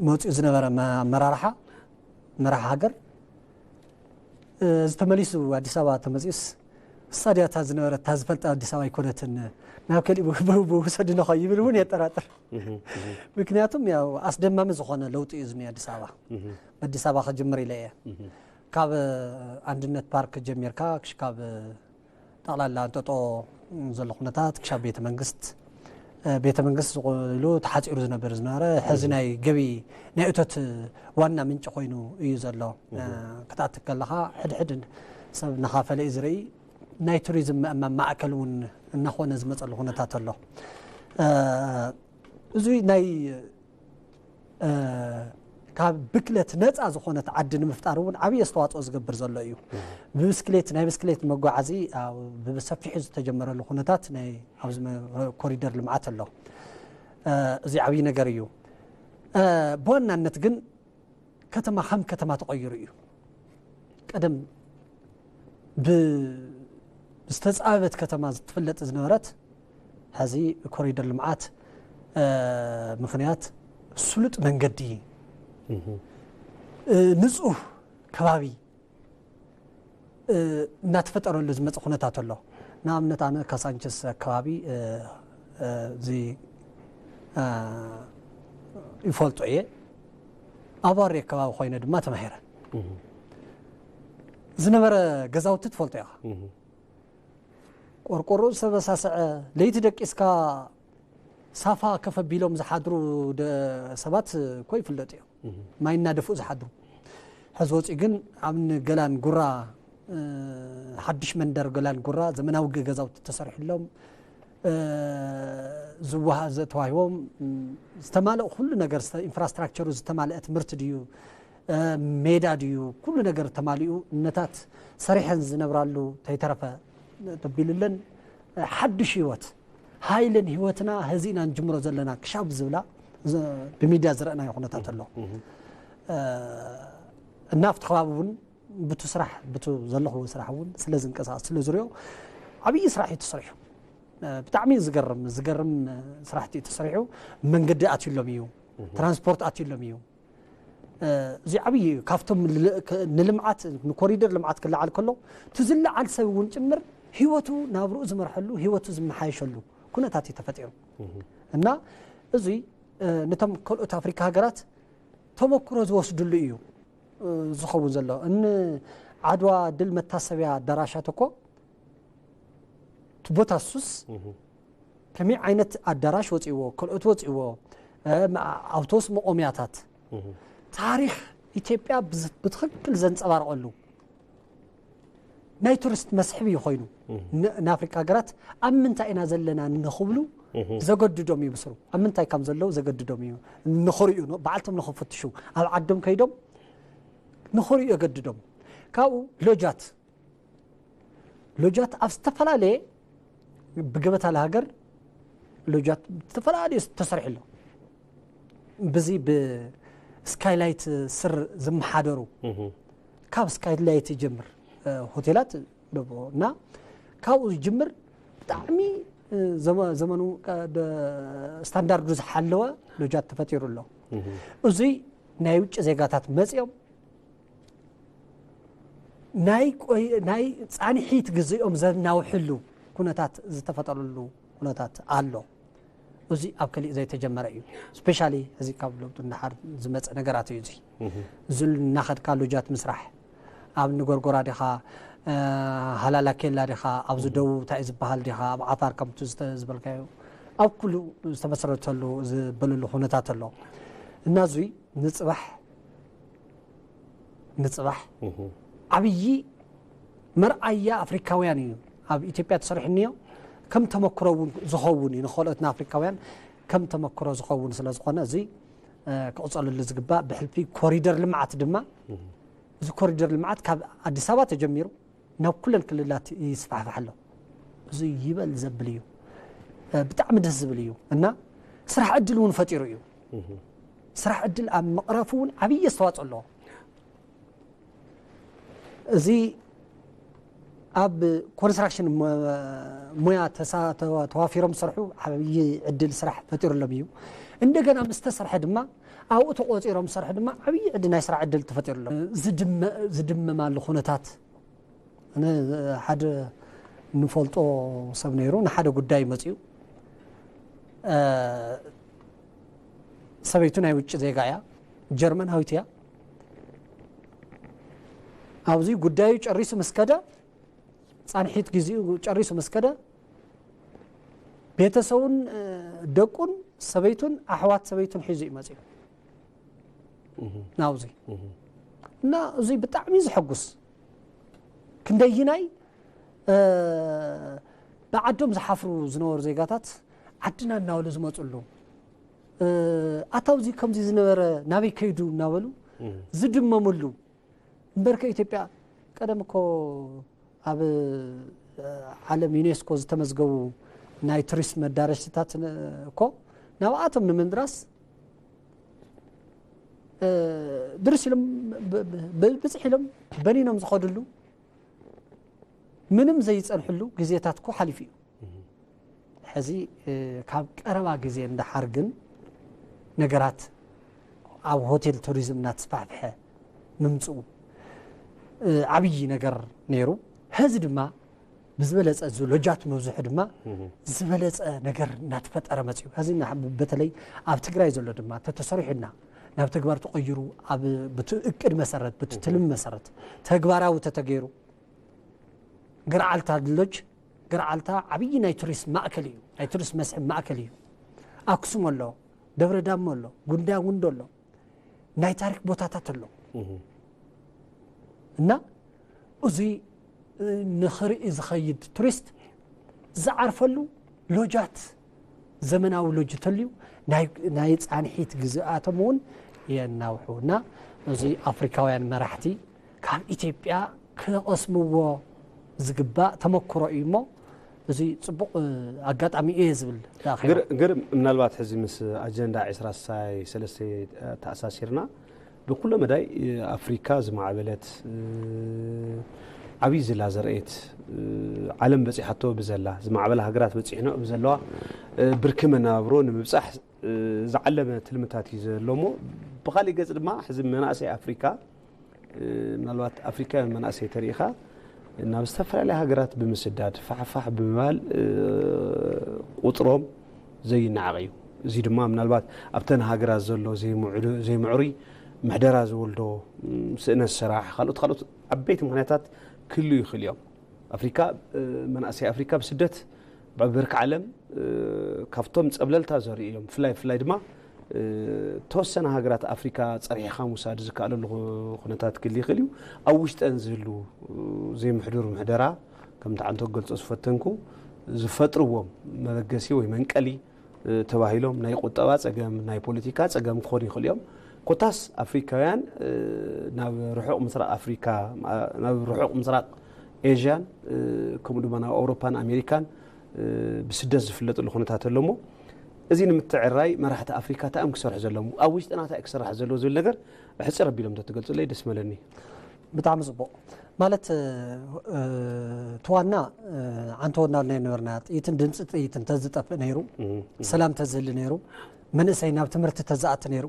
መፂኡ ዝነበረ ኣመራርሓ፣ መራሒ ሃገር፣ እዚ ተመሊሱ ኣዲስ ኣበባ ተመፂኡስ፣ እሳ ድያ እታ ዝነበረት፣ እታ ዝፈልጣ ኣዲስ ኣበባ ኣይኮነትን፣ ናብ ከሊእ ብውሰድና ኸ ይብል እውን የጠራጥር። ምክንያቱም ያው ኣስደማሚ ዝኾነ ለውጢ እዩ ዝኒኦ ኣዲስ ኣበባ። ኣዲስ ኣበባ ክጅምር ኢለ እየ። ካብ ኣንድነት ፓርክ ጀሚርካ ክሽካብ ጠቕላላ እንጠጦ ዘሎ ኩነታት ክሻብ ቤተ መንግስት ቤተ መንግስት ኢሉ ተሓፂሩ ዝነበር ዝነበረ ሕዚ ናይ ገቢ ናይ እቶት ዋና ምንጭ ኮይኑ እዩ ዘሎ። ክትኣትክ ከለኻ ሕድሕድ ሰብ እናኻፈለ እዩ ዝርኢ። ናይ ቱሪዝም ምእማን ማእከል እውን እናኾነ ዝመፀሉ ኩነታት ኣሎ። እዚ ናይ ካብ ብክለት ነፃ ዝኾነት ዓዲ ንምፍጣር እውን ዓብዪ ኣስተዋፅኦ ዝገብር ዘሎ እዩ። ብብስክሌት ናይ ብስክሌት መጓዓዚ ብሰፊሑ ዝተጀመረሉ ኩነታት ናይ ኣብዚ ኮሪደር ልምዓት ኣሎ። እዚ ዓብዪ ነገር እዩ። ብዋናነት ግን ከተማ ከም ከተማ ተቐይሩ እዩ። ቀደም ብዝተፃበበት ከተማ ዝትፍለጥ ዝነበረት ሕዚ ኮሪደር ልምዓት ምኽንያት ስሉጥ መንገዲ፣ ንፁህ ከባቢ እናተፈጠረሉ ዝመፀ ኩነታት ኣሎ። ንኣብነት ኣነ ካሳንችስ ኣከባቢ እዚ ይፈልጦ እየ። ኣብ ዋሪ ኣከባቢ ኮይነ ድማ ተማሂረ። ዝነበረ ገዛውቲ ትፈልጦ ኢኻ። ቆርቆሮ ዝተበሳሰዐ፣ ለይቲ ደቂስካ ሳፋ ከፍ ኣቢሎም ዝሓድሩ ሰባት እኮ ይፍለጡ እዮም። ማይ እናደፍኡ ዝሓድሩ። ሕዚ ወፂኡ ግን ኣብ ገላን ጉራ ሓድሽ መንደር ገላን ጉራ ዘመናዊ ገዛውቲ ተሰሪሕሎም፣ ዝዋሃ ተዋሂቦም ዝተማለኡ ኩሉ ነገር፣ ኢንፍራስትራክቸሩ ዝተማለአ ትምህርቲ ድዩ፣ ሜዳ ድዩ፣ ኩሉ ነገር ተማሊኡ፣ እነታት ሰሪሐን ዝነብራሉ ተይተረፈ ተቢሉለን ሓድሽ ህይወት፣ ሃይልን ህይወትና ሀዚ ኢና ንጅምሮ ዘለና ክሻብ ዝብላ ብሚድያ ዝረእናዮ ኩነታት ኣሎ። እና ኣብቲ ከባቢ እውን ብቱ ስራሕ ብቱ ዘለኹ ስራሕ እውን ስለ ዝንቀሳቀስ ስለ ዝሪኦ ዓብዪ ስራሕ እዩ ተሰሪሑ። ብጣዕሚ ዝገርም ዝገርም ስራሕቲ እዩ ተሰሪሑ። መንገዲ ኣትዩሎም እዩ፣ ትራንስፖርት ኣትዩሎም እዩ። እዚ ዓብዪ እዩ። ካብቶም ንልምዓት ንኮሪደር ልምዓት ክለዓል ከሎ እቲ ዝለዓል ሰብ እውን ጭምር ህይወቱ ናብርኡ ዝመርሐሉ ህይወቱ ዝመሓየሸሉ ኩነታት እዩ ተፈጢሩ። እና እዚ ነቶም ካልኦት ኣፍሪካ ሃገራት ተመክሮ ዝወስድሉ እዩ ዝኸውን ዘሎ። እን ዓድዋ ድል መታሰቢያ ኣዳራሻት እኮ እቲ ቦታ ሱስ ከመይ ዓይነት ኣዳራሽ ወፂዎ፣ ካልኦት ወፂዎ፣ ኣውቶቡስ መቆምያታት፣ ታሪክ ኢትዮጵያ ብትክክል ዘንፀባርቀሉ ናይ ቱሪስት መስሕብ እዩ ኮይኑ። ንኣፍሪካ ሃገራት ኣብ ምንታይ ኢና ዘለና ንክብሉ ዘገድዶም እዩ ብስሩ። ኣብ ምንታይ ከም ዘለዉ ዘገድዶም እዩ ንክርእዩ፣ በዓልቶም ንክፍትሹ፣ ኣብ ዓዶም ከይዶም ንክርእዩ የገድዶም። ካብኡ ሎጃት ሎጃት ኣብ ዝተፈላለየ ብገበታ ለሃገር ሎጃት ዝተፈላለየ ተሰሪሑ ኣሎ። ብዚ ብስካይላይት ስር ዝመሓደሩ ካብ ስካይላይት ይጀምር ሆቴላት እና ካብኡ ዝጅምር ብጣዕሚ ዘመኑ ስታንዳርዱ ዝሓለወ ሎጃት ተፈጢሩ ኣሎ። እዙይ ናይ ውጭ ዜጋታት መፅኦም ናይ ፃንሒት ግዜኦም ዘናውሕሉ ኩነታት ዝተፈጠረሉ ኩነታት ኣሎ። እዚ ኣብ ከሊእ ዘይተጀመረ እዩ። ስፔሻሊ እዚ ካብ ለውጢ እንዳሓር ዝመፀ ነገራት እዩ። እዚ ዝሉ እናኸድካ ሎጃት ምስራሕ ኣብ ንጎርጎራ ዲኻ፣ ሃላላ ኬላ ዲኻ፣ ኣብዚ ደቡብ እንታይ ዝበሃል ዲኻ፣ ኣብ ዓፋር ከምቲ ዝበልካዮ ኣብ ኩሉ ዝተመሰረተሉ ዝበለሉ ኩነታት ኣሎ እና እዙይ ንፅባሕ ንፅባሕ ዓብዪ መርኣያ ኣፍሪካውያን እዩ ኣብ ኢትዮጵያ ተሰሪሑ እኒኦ። ከም ተመክሮ እውን ዝኸውን እዩ ንኸልኦትና ኣፍሪካውያን ከም ተመክሮ ዝኸውን ስለ ዝኾነ እዚ ክቕፀለሉ ዝግባእ ብሕልፊ ኮሪደር ልምዓት ድማ እዚ ኮሪደር ልምዓት ካብ ኣዲስ ኣበባ ተጀሚሩ ናብ ኩለን ክልላት ይስፋሕፋሕ ኣሎ። እዚ ይበል ዘብል እዩ። ብጣዕሚ ደስ ዝብል እዩ እና ስራሕ ዕድል እውን ፈጢሩ እዩ። ስራሕ ዕድል ኣብ ምቕራፉ እውን ዓብዪ ኣስተዋፅኦ ኣለዎ። እዚ ኣብ ኮንስትራክሽን ሙያ ተዋፊሮም ዝሰርሑ ዓብዪ ዕድል ስራሕ ፈጢሩሎም እዩ። እንደገና ምስ ተሰርሐ ድማ ኣብኡ ተቆፂሮም ዝሰርሑ ድማ ዓብዪ ዕድል ናይ ስራሕ ዕድል ተፈጢሩሎም። ዝድመማሉ ኩነታት ሓደ ንፈልጦ ሰብ ነይሩ ንሓደ ጉዳይ መፅኡ ሰበይቱ ናይ ውጭ ዜጋ እያ፣ ጀርመናዊት እያ። ኣብዚ ጉዳዩ ጨሪሱ ምስ ከደ ፃንሒት ግዜኡ ጨሪሱ ምስ ከደ ቤተሰቡን ደቁን ሰበይቱን ኣሕዋት ሰበይቱን ሒዙ እዩ መፂኡ ናብዚ። እና እዚ ብጣዕሚ ዘሐጉስ፣ ክንደይናይ ብዓዶም ዝሓፍሩ ዝነበሩ ዜጋታት ዓድና እናበሉ ዝመፅሉ፣ ኣታውዚ ከምዚ ዝነበረ ናበይ ከይዱ እናበሉ ዝድመምሉ። እምበርከ ኢትዮጵያ ቀደም እኮ ኣብ ዓለም ዩኔስኮ ዝተመዝገቡ ናይ ቱሪስት መዳረሽትታት እኮ ናብኣቶም ንምንድራስ ድርስ ኢሎም ብፅሕ ኢሎም በኒኖም ዝኸድሉ ምንም ዘይፀንሕሉ ግዜታት እኮ ሓሊፉ እዩ። ሕዚ ካብ ቀረባ ግዜ እንዳሓር ግን ነገራት ኣብ ሆቴል ቱሪዝም እናተስፋሕፍሐ ምምፅኡ ዓብዪ ነገር ነይሩ። ሕዚ ድማ ብዝበለፀ እዚ ሎጃት ምብዝሑ ድማ ዝበለፀ ነገር እናተፈጠረ መፅኡ። ሕዚ በተለይ ኣብ ትግራይ ዘሎ ድማ ተተሰሪሑና ናብ ተግባር ተቐይሩ ኣብ ብቲ እቅድ መሰረት ብቲ ትልም መሰረት ተግባራዊ ተተገይሩ ገርዓልታ ሎጅ ገርዓልታ ዓብዪ ናይ ቱሪስት ማእከል እዩ። ናይ ቱሪስት መስሕብ ማእከል እዩ። ኣክሱም ኣሎ፣ ደብረ ዳሞ ኣሎ፣ ጉንዳጉንዶ ኣሎ፣ ናይ ታሪክ ቦታታት ኣሎ። እና እዚ ንኽርኢ ዝኸይድ ቱሪስት ዝዓርፈሉ ሎጃት፣ ዘመናዊ ሎጅ ተልዩ ናይ ፃንሒት ግዜኣቶም እውን የናውሑ። እና እዚ ኣፍሪካውያን መራሕቲ ካብ ኢትዮጵያ ክቐስምዎ ዝግባእ ተመክሮ እዩ እሞ እዚ ፅቡቕ ኣጋጣሚ እየ ዝብል። ግር ምናልባት ሕዚ ምስ ኣጀንዳ ዕስራ ሳይ ሰለስተ ተኣሳሲርና ብኩሎ መዳይ ኣፍሪካ ዝማዕበለት ዓብዪ ዝላ ዘርእየት ዓለም በፂሓቶ ብዘላ ዝማዕበላ ሃገራት በፂሕኖ ብዘለዋ ብርኪ መናብሮ ንምብፃሕ ዝዓለመ ትልምታት እዩ ዘሎ እሞ ብካሊእ ገፅ ድማ ሕዚ መናእሰይ ኣፍሪካ ምናልባት ኣፍሪካውያን መናእሰይ ተሪኢኻ ናብ ዝተፈላለያ ሃገራት ብምስዳድ ፋሕፋሕ ብምባል ቁፅሮም ዘይነዓቕ እዩ። እዚ ድማ ምናልባት ኣብተን ሃገራት ዘሎ ዘይምዕሩይ ምሕደራ ዝወልዶ ስእነት ስራሕ ካልኦት ካልኦት ዓበይቲ ምክንያታት ክህልዩ ይኽእሉ እዮም። ኣፍሪካ መናእሰይ ኣፍሪካ ብስደት ብብርኪ ዓለም ካብቶም ፀብለልታ ዘርእዩ እዮም። ብፍላይ ብፍላይ ድማ ተወሰነ ሃገራት ኣፍሪካ ፀርሒኻ ምውሳድ ዝከኣለሉ ኩነታት ክህሉ ይኽእል እዩ። ኣብ ውሽጠን ዝህሉ ዘይምሕዱር ምሕደራ ከምቲ ዓንቶ ክገልፆ ዝፈተንኩ ዝፈጥርዎም መበገሲ ወይ መንቀሊ ተባሂሎም ናይ ቁጠባ ፀገም ናይ ፖለቲካ ፀገም ክኾኑ ይኽእሉ እዮም። ኮታስ ኣፍሪካውያን ናብ ርሑቕ ምስራቕ ኣፍሪካ ናብ ርሑቕ ምስራቕ ኤዥያን ከምኡ ድማ ናብ ኣውሮፓን ኣሜሪካን ብስደት ዝፍለጥሉ ኩነታት ኣሎ እሞ እዚ ንምትዕራይ መራሕቲ ኣፍሪካ እንታይ እዮም ክሰርሑ ዘለዎም ኣብ ውሽጥና እንታይ ክስራሕ ዘለዎ ዝብል ነገር ሕፅር ኣቢሎም ተትገልፁለይ ደስ መለኒ። ብጣዕሚ ፅቡቕ። ማለት እቲ ዋና ዓንተ ወናልና ነበርና። ጥይትን ድምፂ ጥይትን ተዝጠፍእ ነይሩ፣ ሰላም ተዝህሊ ነይሩ፣ መንእሰይ ናብ ትምህርቲ ተዝኣቲ ነይሩ፣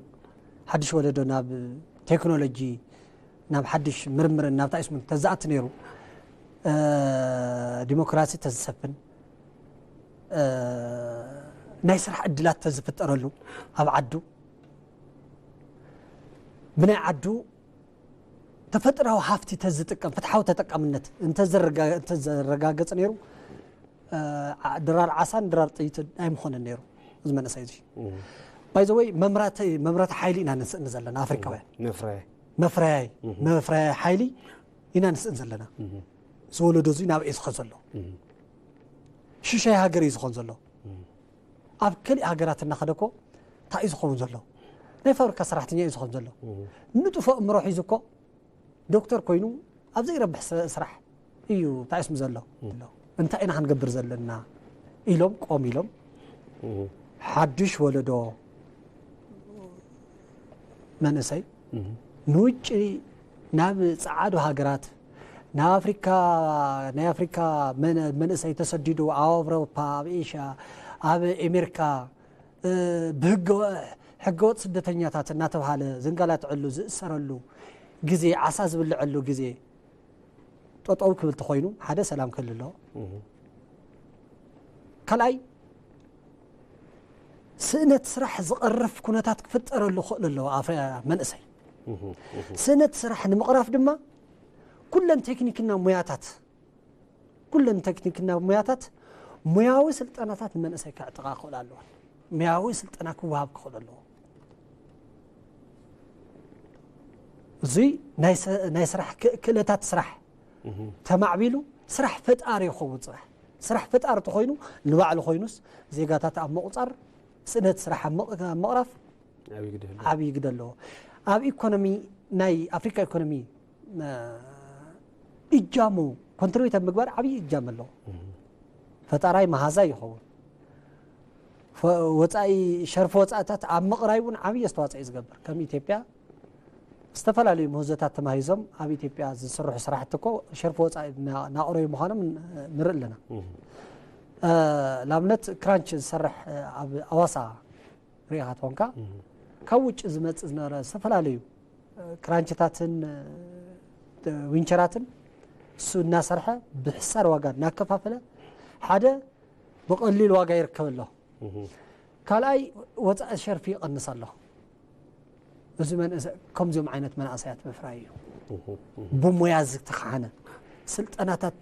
ሓድሽ ወለዶ ናብ ቴክኖሎጂ ናብ ሓድሽ ምርምርን ናብ ታይስሙን ተዝኣቲ ነይሩ፣ ዲሞክራሲ ተዝሰፍን፣ ናይ ስራሕ ዕድላት ተዝፍጠረሉ ኣብ ዓዱ ብናይ ዓዱ ተፈጥራዊ ሃፍቲ ተዝጥቀም ፍትሓዊ ተጠቃምነት እንተዘረጋገፅ ነይሩ ድራር ዓሳን ድራር ጥይትን ኣይምኾነን ነይሩ። እዚ መንእሰይ እዚ ባይዘወይ መምረቲ ሓይሊ ኢና ንስእኒ ዘለና ኣፍሪካውያን። መፍረያይ መፍረያይ ሓይሊ ኢና ንስእን ዘለና። እዚ ወለዶ እዚ ናብኤ ዝኸ ዘሎ ሽሻይ ሃገር እዩ ዝኾን ዘሎ። ኣብ ከሊእ ሃገራት እናኸደ እኮ እንታይ እዩ ዝኸውን ዘሎ? ናይ ፋብሪካ ሰራሕተኛ እዩ ዝኾን ዘሎ። ንጡፍ ኣእምሮ ሒዙ እኮ ዶክተር ኮይኑ ኣብ ዘይረብሕ ስራሕ እዩ እንታይ ስም ዘሎ። እንታይ ኢና ክንገብር ዘለና ኢሎም ቆም ኢሎም ሓድሽ ወለዶ መንእሰይ ንውጭ ናብ ጸዓዱ ሃገራት ናብ ኣፍሪካ ናይ ኣፍሪካ መንእሰይ ተሰዲዱ ኣብ ኣውሮፓ ኣብ ኤሽያ ኣብ ኤሜሪካ ብህገወጥ ስደተኛታት እናተብሃለ ዝንጋላትዐሉ ዝእሰረሉ ግዜ ዓሳ ዝብልዐሉ ግዜ ጠጠው ክብል ተኾይኑ ሓደ ሰላም ክህሉ ኣለዎ። ካልኣይ ስእነት ስራሕ ዝቐርፍ ኩነታት ክፍጠረሉ ክኽእል ኣለዎ። ኣፈ መንእሰይ ስእነት ስራሕ ንምቕራፍ ድማ ኩለን ቴክኒክና ሙያታት ኩለን ቴክኒክና ሙያታት ሙያዊ ስልጠናታት ንመንእሰይ ከዕጥቓ ክኽእላ ኣለዋ። ሙያዊ ስልጠና ክወሃብ ክኽእል ኣለዎ። እዙይ ናይ ሰ- ናይ ስራሕ ክ- ክእለታት ስራሕ ተማዕቢሉ ስራሕ ፈጣሪ ይኸውን። ስራሕ ስራሕ ፈጣሪ ተኾይኑ ንባዕሉ ኮይኑስ ዜጋታት ኣብ ምቑፃር ስእነት ስራሕ ኣብ ምቕ- ኣብ ምቕራፍ ዓብይ ግደ ኣለዎ። ዓብዪ ግደ ኣለዎ። ኣብ ኢኮኖሚ ናይ ኣፍሪካ ኢኮኖሚ እ፣ እጃሙ ኮንትሪቢዩት ኣብ ምግባር ዓብዪ እጃም ኣለዎ። ፈጣራይ መሃዛይ ይኸውን። ፈ- ወፃኢ ሸርፊ ወፃእታት ኣብ ምቕራይ እውን ዓብዪ ኣስተዋፅኦ እዩ ዝገብር። ከም ኢትዮጵያ ዝተፈላለዩ ምህዞታት ተማሂዞም ኣብ ኢትዮጵያ ዝስርሑ ስራሕቲ እኮ ሸርፊ ወፃኢ እና- እናቕረዩ ምዃኖም ን- ንርኢ ኣለና። እ፣ ንኣብነት ክራንች ዝሰርሕ እ፣ ኣብ ኣዋሳ ሪኢኻ ተኾንካ ካብ ውጭ ዝመፅእ ዝነበረ ዝተፈላለዩ እ፣ ክራንችታትን እ፣ ዊንቸራትን እሱ እናሰርሐ ብሕሳር ዋጋ እናከፋፈለ ሓደ ብቐሊል ዋጋ ይርከብ ኣሎ። ካልኣይ ወፃኢ ሸርፊ ይቐንስ ኣሎ። እዚ መንእሰ- ከምዚኦም ዓይነት መናእሰያት ምፍራይ እዩ። ብሞያ ዝተኻሓነ ስልጠናታት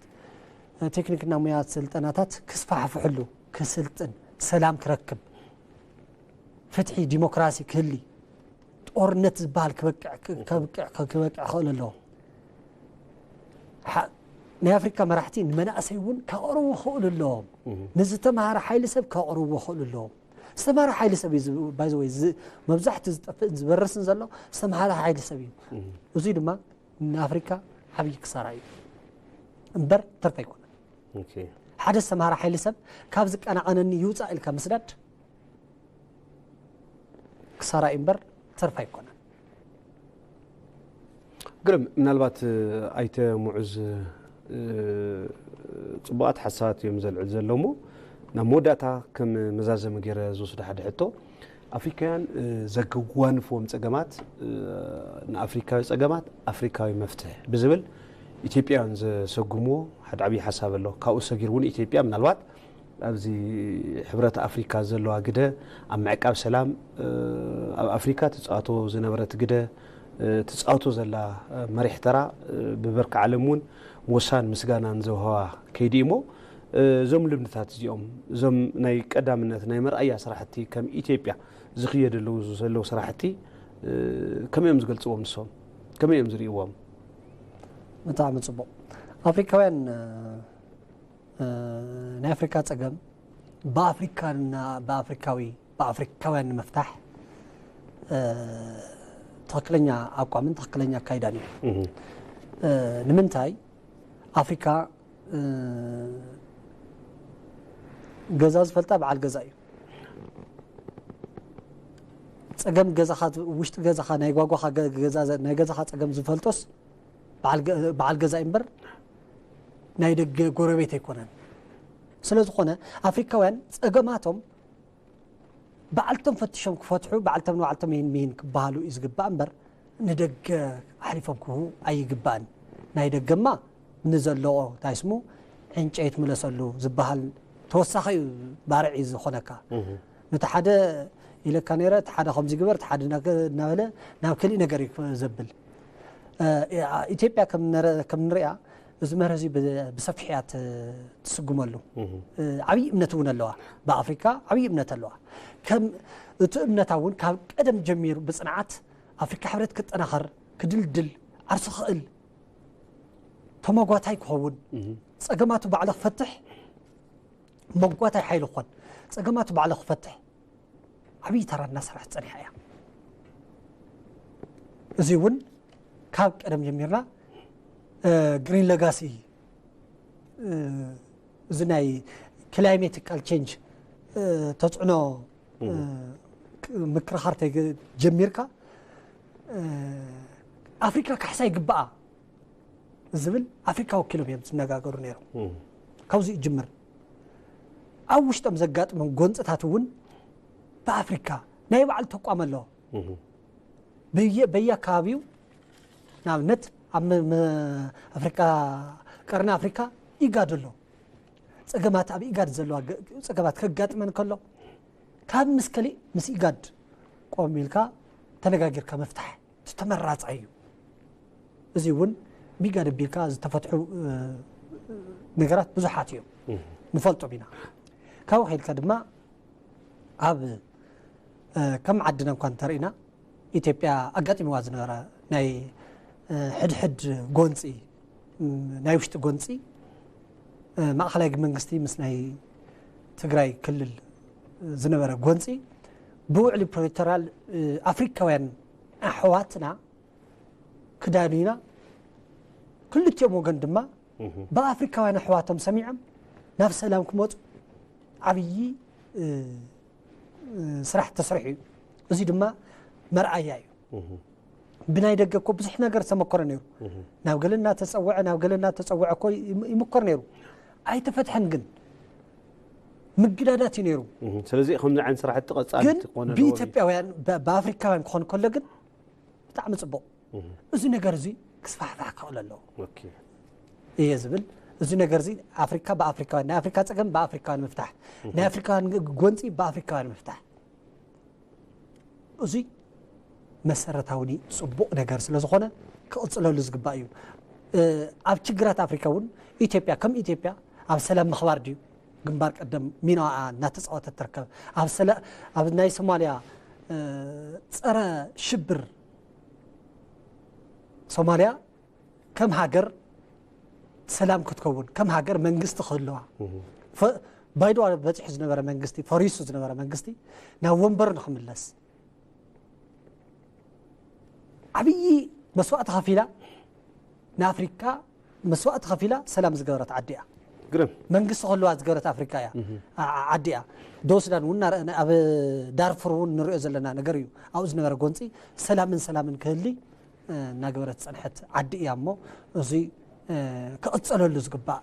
ቴክኒክና ሙያ ስልጠናታት ክስፋሕፍሕሉ ክስልጥን ሰላም ክረክብ ፍትሒ ዲሞክራሲ ክህሊ ጦርነት ዝበሃል ክበቅዕ ክ- ከብቅዕ ክ- ክበቅዕ ክኽእል ኣለዎ። ሓ- ናይ ኣፍሪካ መራሕቲ ንመናእሰይ እውን ከቕርቡ ክኽእሉ ኣለዎም። ንዝተምሃረ ሓይሊ ሰብ ከቕርቡ ክኽእሉ ኣለዎም። ዝተምሃረ ሓይሊ ሰብ እዩ ዝ- by the way ዝ- መብዛሕትኡ ዝጠፍእን ዝበርስን ዘሎ ዝተምሃረ ሓይሊ ሰብ እዩ። እዙይ ድማ ንኣፍሪካ ዓብዪ ክሳራ እዩ እምበር ትርፊ ኣይኮነን። ኦኬ። ሓደ ዝተምሃረ ሓይሊ ሰብ ካብ ዝቀናቐነኒ ይውፃእ ኢልካ ምስዳድ ክሳራ እዩ እምበር ትርፊ ኣይኮነን። ግርም፣ ምናልባት እ፣ ኣይተ ሙዑዝ እ፣ ፅቡቓት ሓሳባት እዮም ዘልዕል ዘሎ እሞ ናብ መወዳእታ ከም መዛዘሚ ገይረ ዝወስዶ ሓደ ሕቶ ኣፍሪካውያን እ፣ ዘጓንፍዎም ፀገማት እ፣ ንኣፍሪካዊ ፀገማት ኣፍሪካዊ መፍትሒ ብዝብል ኢትዮጵያውያን ዘሰጉምዎ ሓደ ዓብዪ ሓሳብ ኣሎ። ካብኡ ሰጊሩ እውን ኢትዮጵያ ምናልባት ኣብዚ ሕብረት ኣፍሪካ ዘለዋ ግደ ኣብ ምዕቃብ ሰላም እ፣ ኣብ ኣፍሪካ ትፃወቶ ዝነበረት ግደ እ፣ ትፃወቶ ዘላ እ፣ መሪሕ ተራ እ፣ ብብርኪ ዓለም እውን ሞሳን ምስጋናን ዘውሃዋ ከይዲ እሞ እ፣ እዞም ልምድታት እዚኦም እዞም ናይ ቀዳምነት ናይ መርኣያ ስራሕቲ ከም ኢትዮጵያ ዝኽየደለዉ ዘለዉ ስራሕቲ እ፣ ከመይ እዮም ዝገልፅዎም ንሶም ከመይ እዮም ዝርእይዎም? ብጣዕሚ ፅቡቕ። ኣፍሪካውያን እ፣ እ፣ ናይ ኣፍሪካ ፀገም ብኣፍሪካና ብኣፍሪካዊ ብኣፍሪካውያን ንምፍታሕ እ፣ ትኽክለኛ ኣቋምን ትኽክለኛ ኣካይዳን እዩ። እ፣ ንምንታይ ኣፍሪካ እ፣ ገዛ ዝፈልጣ በዓል ገዛ እዩ። ፀገም ገዛኻ ውሽጢ ገዛኻ ናይ ጓጓኻ ገ- ገዛ ዘ- ናይ ገዛኻ ፀገም ዝፈልጦስ በዓል ገ- በዓል ገዛ እዩ እምበር ናይ ደገ ጎረቤት ኣይኮነን። ስለ ዝኾነ ኣፍሪካውያን ፀገማቶም ባዕልቶም ፈትሾም ክፈትሑ ባዕልቶም ንባዕልቶም ይህን ምሂን ክበሃሉ እዩ ዝግባእ እምበር ንደገ ኣሕሊፎም ክህቡ ኣይግባእን። ናይ ደገማ ንዘለዎ እንታይ ስሙ ዕንጨይት ምለሰሉ ዝበሃል ተወሳኺ እዩ ባርዕ እዩ ዝኾነካ። ነቲ ሓደ ኢለካ ነይረ እቲ ሓደ ከምዚ ግበር እቲ ሓደ እናገ- እናበለ ናብ ከሊእ ነገር እዩ ዘብል። እ፣ ኢትዮጵያ ከም ንረ- ከም ንሪኣ እዚ መርህ እዚ ብ- ብሰፊሕ እያ ት- ትስጉመሉ። እ፣ ዓብዪ እምነት እውን ኣለዋ። ብኣፍሪካ ዓብዪ እምነት ኣለዋ። ከም እቲ እምነታ እውን ካብ ቀደም ጀሚሩ ብፅንዓት ኣፍሪካ ሕብረት ክጠናኸር ክድልድል ዓርሱ ክኽእል ተመጓታይ ክኸውን ፀገማቱ ባዕሉ ክፈትሕ መጓታይ ሓይሊ ክኾን ፀገማቱ ባዕሉ ክፈትሕ ዓብዪ ተራ እናሰራሕት ፀኒሓ እያ። እዚ እውን ካብ ቀደም ጀሚርና ግሪን ለጋሲ እዚ ናይ ክላይሜቲካል ቼንጅ ተፅዕኖ ምክርኻር ጀሚርካ ኣፍሪካ ካሕሳ ይግባኣ ዝብል ኣፍሪካ ወኪሎም እዮም ዝነጋገሩ ነይሮም። ካብዚ ይጅምር። ኣብ ውሽጦም ዘጋጥሞም ጎንፅታት እውን ብኣፍሪካ ናይ ባዕሉ ተቋም ኣለዎ። በየ- በየኣካባቢው ንኣብነት ኣብ መ- መ- ኣፍሪካ ቀርኒ ኣፍሪካ ኢጋድ ኣሎ። ፀገማት ኣብ ኢጋድ ዘለዋ ገ- ፀገማት ከጋጥመን ከሎ ካብ ምስ ከሊእ ምስ ኢጋድ ቆም ኢልካ ተነጋጊርካ ምፍታሕ እቲ ተመራፃይ እዩ። እዚ እውን ብኢጋድ ኣቢልካ ዝተፈትሑ እ፣ ነገራት ብዙሓት እዮም። ንፈልጦም ኢና። ካብኡ ከይድካ ድማ ኣብ ከም ዓድና እንኳ እንተርኢና ኢትዮጵያ ኣጋጢምዋ ዝነበረ ናይ ሕድሕድ ጎንፂ፣ ናይ ውሽጢ ጎንፂ፣ ማእኸላይ መንግስቲ ምስ ናይ ትግራይ ክልል ዝነበረ ጎንፂ ብውዕሊ ፕሪቶርያ ኣፍሪካውያን ኣሕዋትና ክዳንዩና፣ ክልቲኦም ወገን ድማ ብኣፍሪካውያን ኣሕዋቶም ሰሚዖም ናብ ሰላም ክመፁ ዓብዪ ስራሕ ተሰሪሑ እዩ። እዚ ድማ መርኣያ እዩ። ብናይ ደገ እኮ ብዙሕ ነገር ዝተመኮረ ነይሩ። ናብ ገለ እናተፀወዐ ናብ ገለ እናተፀወዐ እኮ ይምኮር ነይሩ። ኣይተፈትሐን ግን ምግዳዳት እዩ ነይሩ። ስለዚ ከምዚ ዓይነት ስራሕቲ ቀፃሊ ግን ክኾነ ኣለዎ። ብኢትዮጵያውያን ብኣፍሪካውያን ክኾን ከሎ ግን ብጣዕሚ ፅቡቕ። እዚ ነገር እዚ ክስፋሕፋሕ ክኽእል ኣለዎ እየ ዝብል። እዚ ነገር እዚ ኣፍሪካ ብኣፍሪካውያን፣ ናይ ኣፍሪካ ፀገም ብኣፍሪካውያን ምፍታሕ፣ ናይ ኣፍሪካውያን ጎንፂ ብኣፍሪካውያን ምፍታሕ፣ እዚ መሰረታዊ ጽቡቕ ነገር ስለ ዝኾነ ክቕጽለሉ ዝግባእ እዩ። ኣብ ችግራት ኣፍሪካ እውን ኢትዮጵያ ከም ኢትዮጵያ ኣብ ሰላም ምኽባር ድዩ ግንባር ቀደም ሚናኣ እናተፃወተት ትርከብ? ኣብ ናይ ሶማልያ ፀረ ሽብር ሶማልያ ከም ሃገር ሰላም ክትከውን፣ ከም ሃገር መንግስቲ ክህልዋ፣ ባይዶ በፂሑ ዝነበረ መንግስቲ፣ ፈሪሱ ዝነበረ መንግስቲ ናብ ወንበር ንክምለስ ዓብዪ መስዋእቲ ከፊላ ንኣፍሪካ መስዋእቲ ከፊላ ሰላም ዝገበረት ዓዲ እያ። ግርም መንግስቲ ክህልዋ ዝገበረት ኣፍሪካ እያ ዓዲ እያ። ደቡብ ሱዳን እውን ኣብ ዳርፉር እውን ንሪኦ ዘለና ነገር እዩ። ኣብኡ ዝነበረ ጎንፂ ሰላምን ሰላምን ክህሊ እናገበረት ዝፀንሐት ዓዲ እያ እሞ እዙይ ክቕፀለሉ ዝግባእ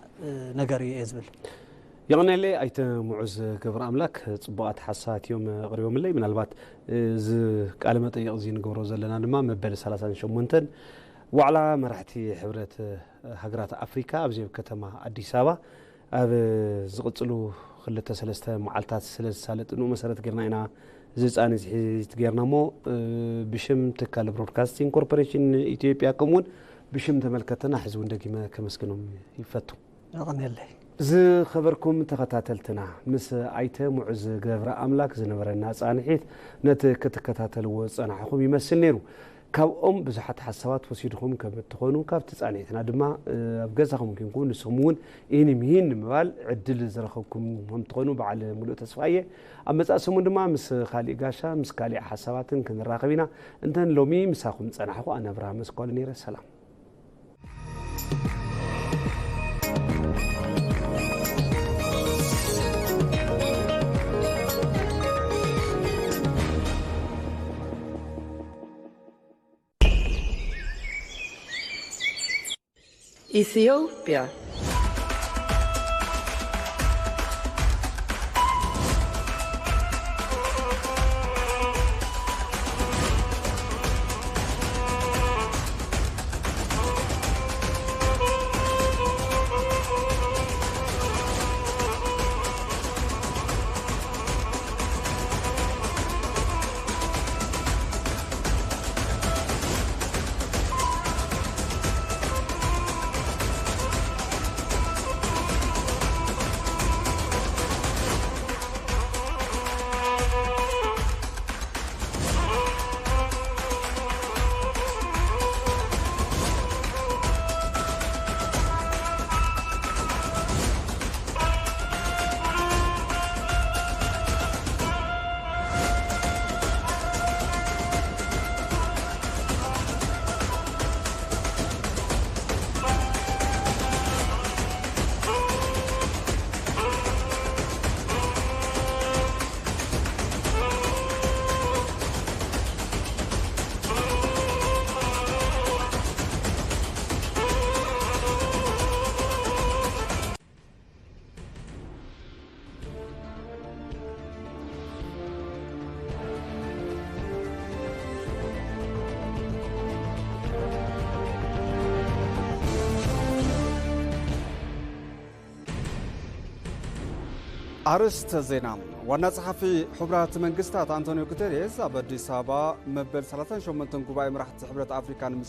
ነገር እዩ እየ ዝብል። የቐንየለይ ኣይተ ሙዑዝ ገብረ ኣምላክ፣ ፅቡቓት ሓሳባት እዮም ኣቕሪቦምለይ። ምናልባት እዚ ቃለ መጠይቕ እዚ ንገብሮ ዘለና ድማ መበል ሰላሳን ሸሞንተን ዋዕላ መራሕቲ ሕብረት ሃገራት ኣፍሪካ ኣብዚ ኣብ ከተማ ኣዲስ ኣበባ ኣብ ዝቕፅሉ ክልተ ሰለስተ መዓልታት ስለ ዝሳለጥ ንኡ መሰረት ጌርና ኢና እዚ ፃንሒት ጌርና እሞ ብሽም ትካል ብሮድካስቲንግ ኮርፖሬሽን ኢትዮጵያ ከምኡውን ብሽም ተመልከተና ሕዚ እውን ደጊመ ከመስግኖም ይፈቱ። ኣቐንየለይ። ዝኸበርኩም ተኸታተልትና ምስ ኣይተ ሙዑዝ ገብረ ኣምላክ ዝነበረና ፃንሒት ነቲ ክትከታተልዎ ዝፀናሕኹም ይመስል ነይሩ። ካብኦም ብዙሓት ሓሳባት ወሲድኹም ከም እትኾኑ ካብቲ ፃንሒትና ድማ ኣብ ገዛኹም ኪንኩም ንስኹም እውን ኢኒ ምሂን ንምባል ዕድል ዝረኸብኩም ከም ትኾኑ በዓል ሙሉእ ተስፋ እየ። ኣብ መፃእ ሰሙን ድማ ምስ ካሊእ ጋሻ ምስ ካሊእ ሓሳባትን ክንራኸብ ኢና። እንተን ሎሚ ምሳኹም ዝፀናሕኹ ኣነ ኣብርሃም መስኳሉ ነይረ። ሰላም። Ethiopia. ኣርእስተ ዜና። ዋና ጸሓፊ ሕቡራት መንግስታት ኣንቶኒዮ ጉተሬዝ ኣብ ኣዲስ ኣበባ መበል ሰላሳን ሸሞንተን ጉባኤ መራሕቲ ሕብረት ኣፍሪካ ንምስ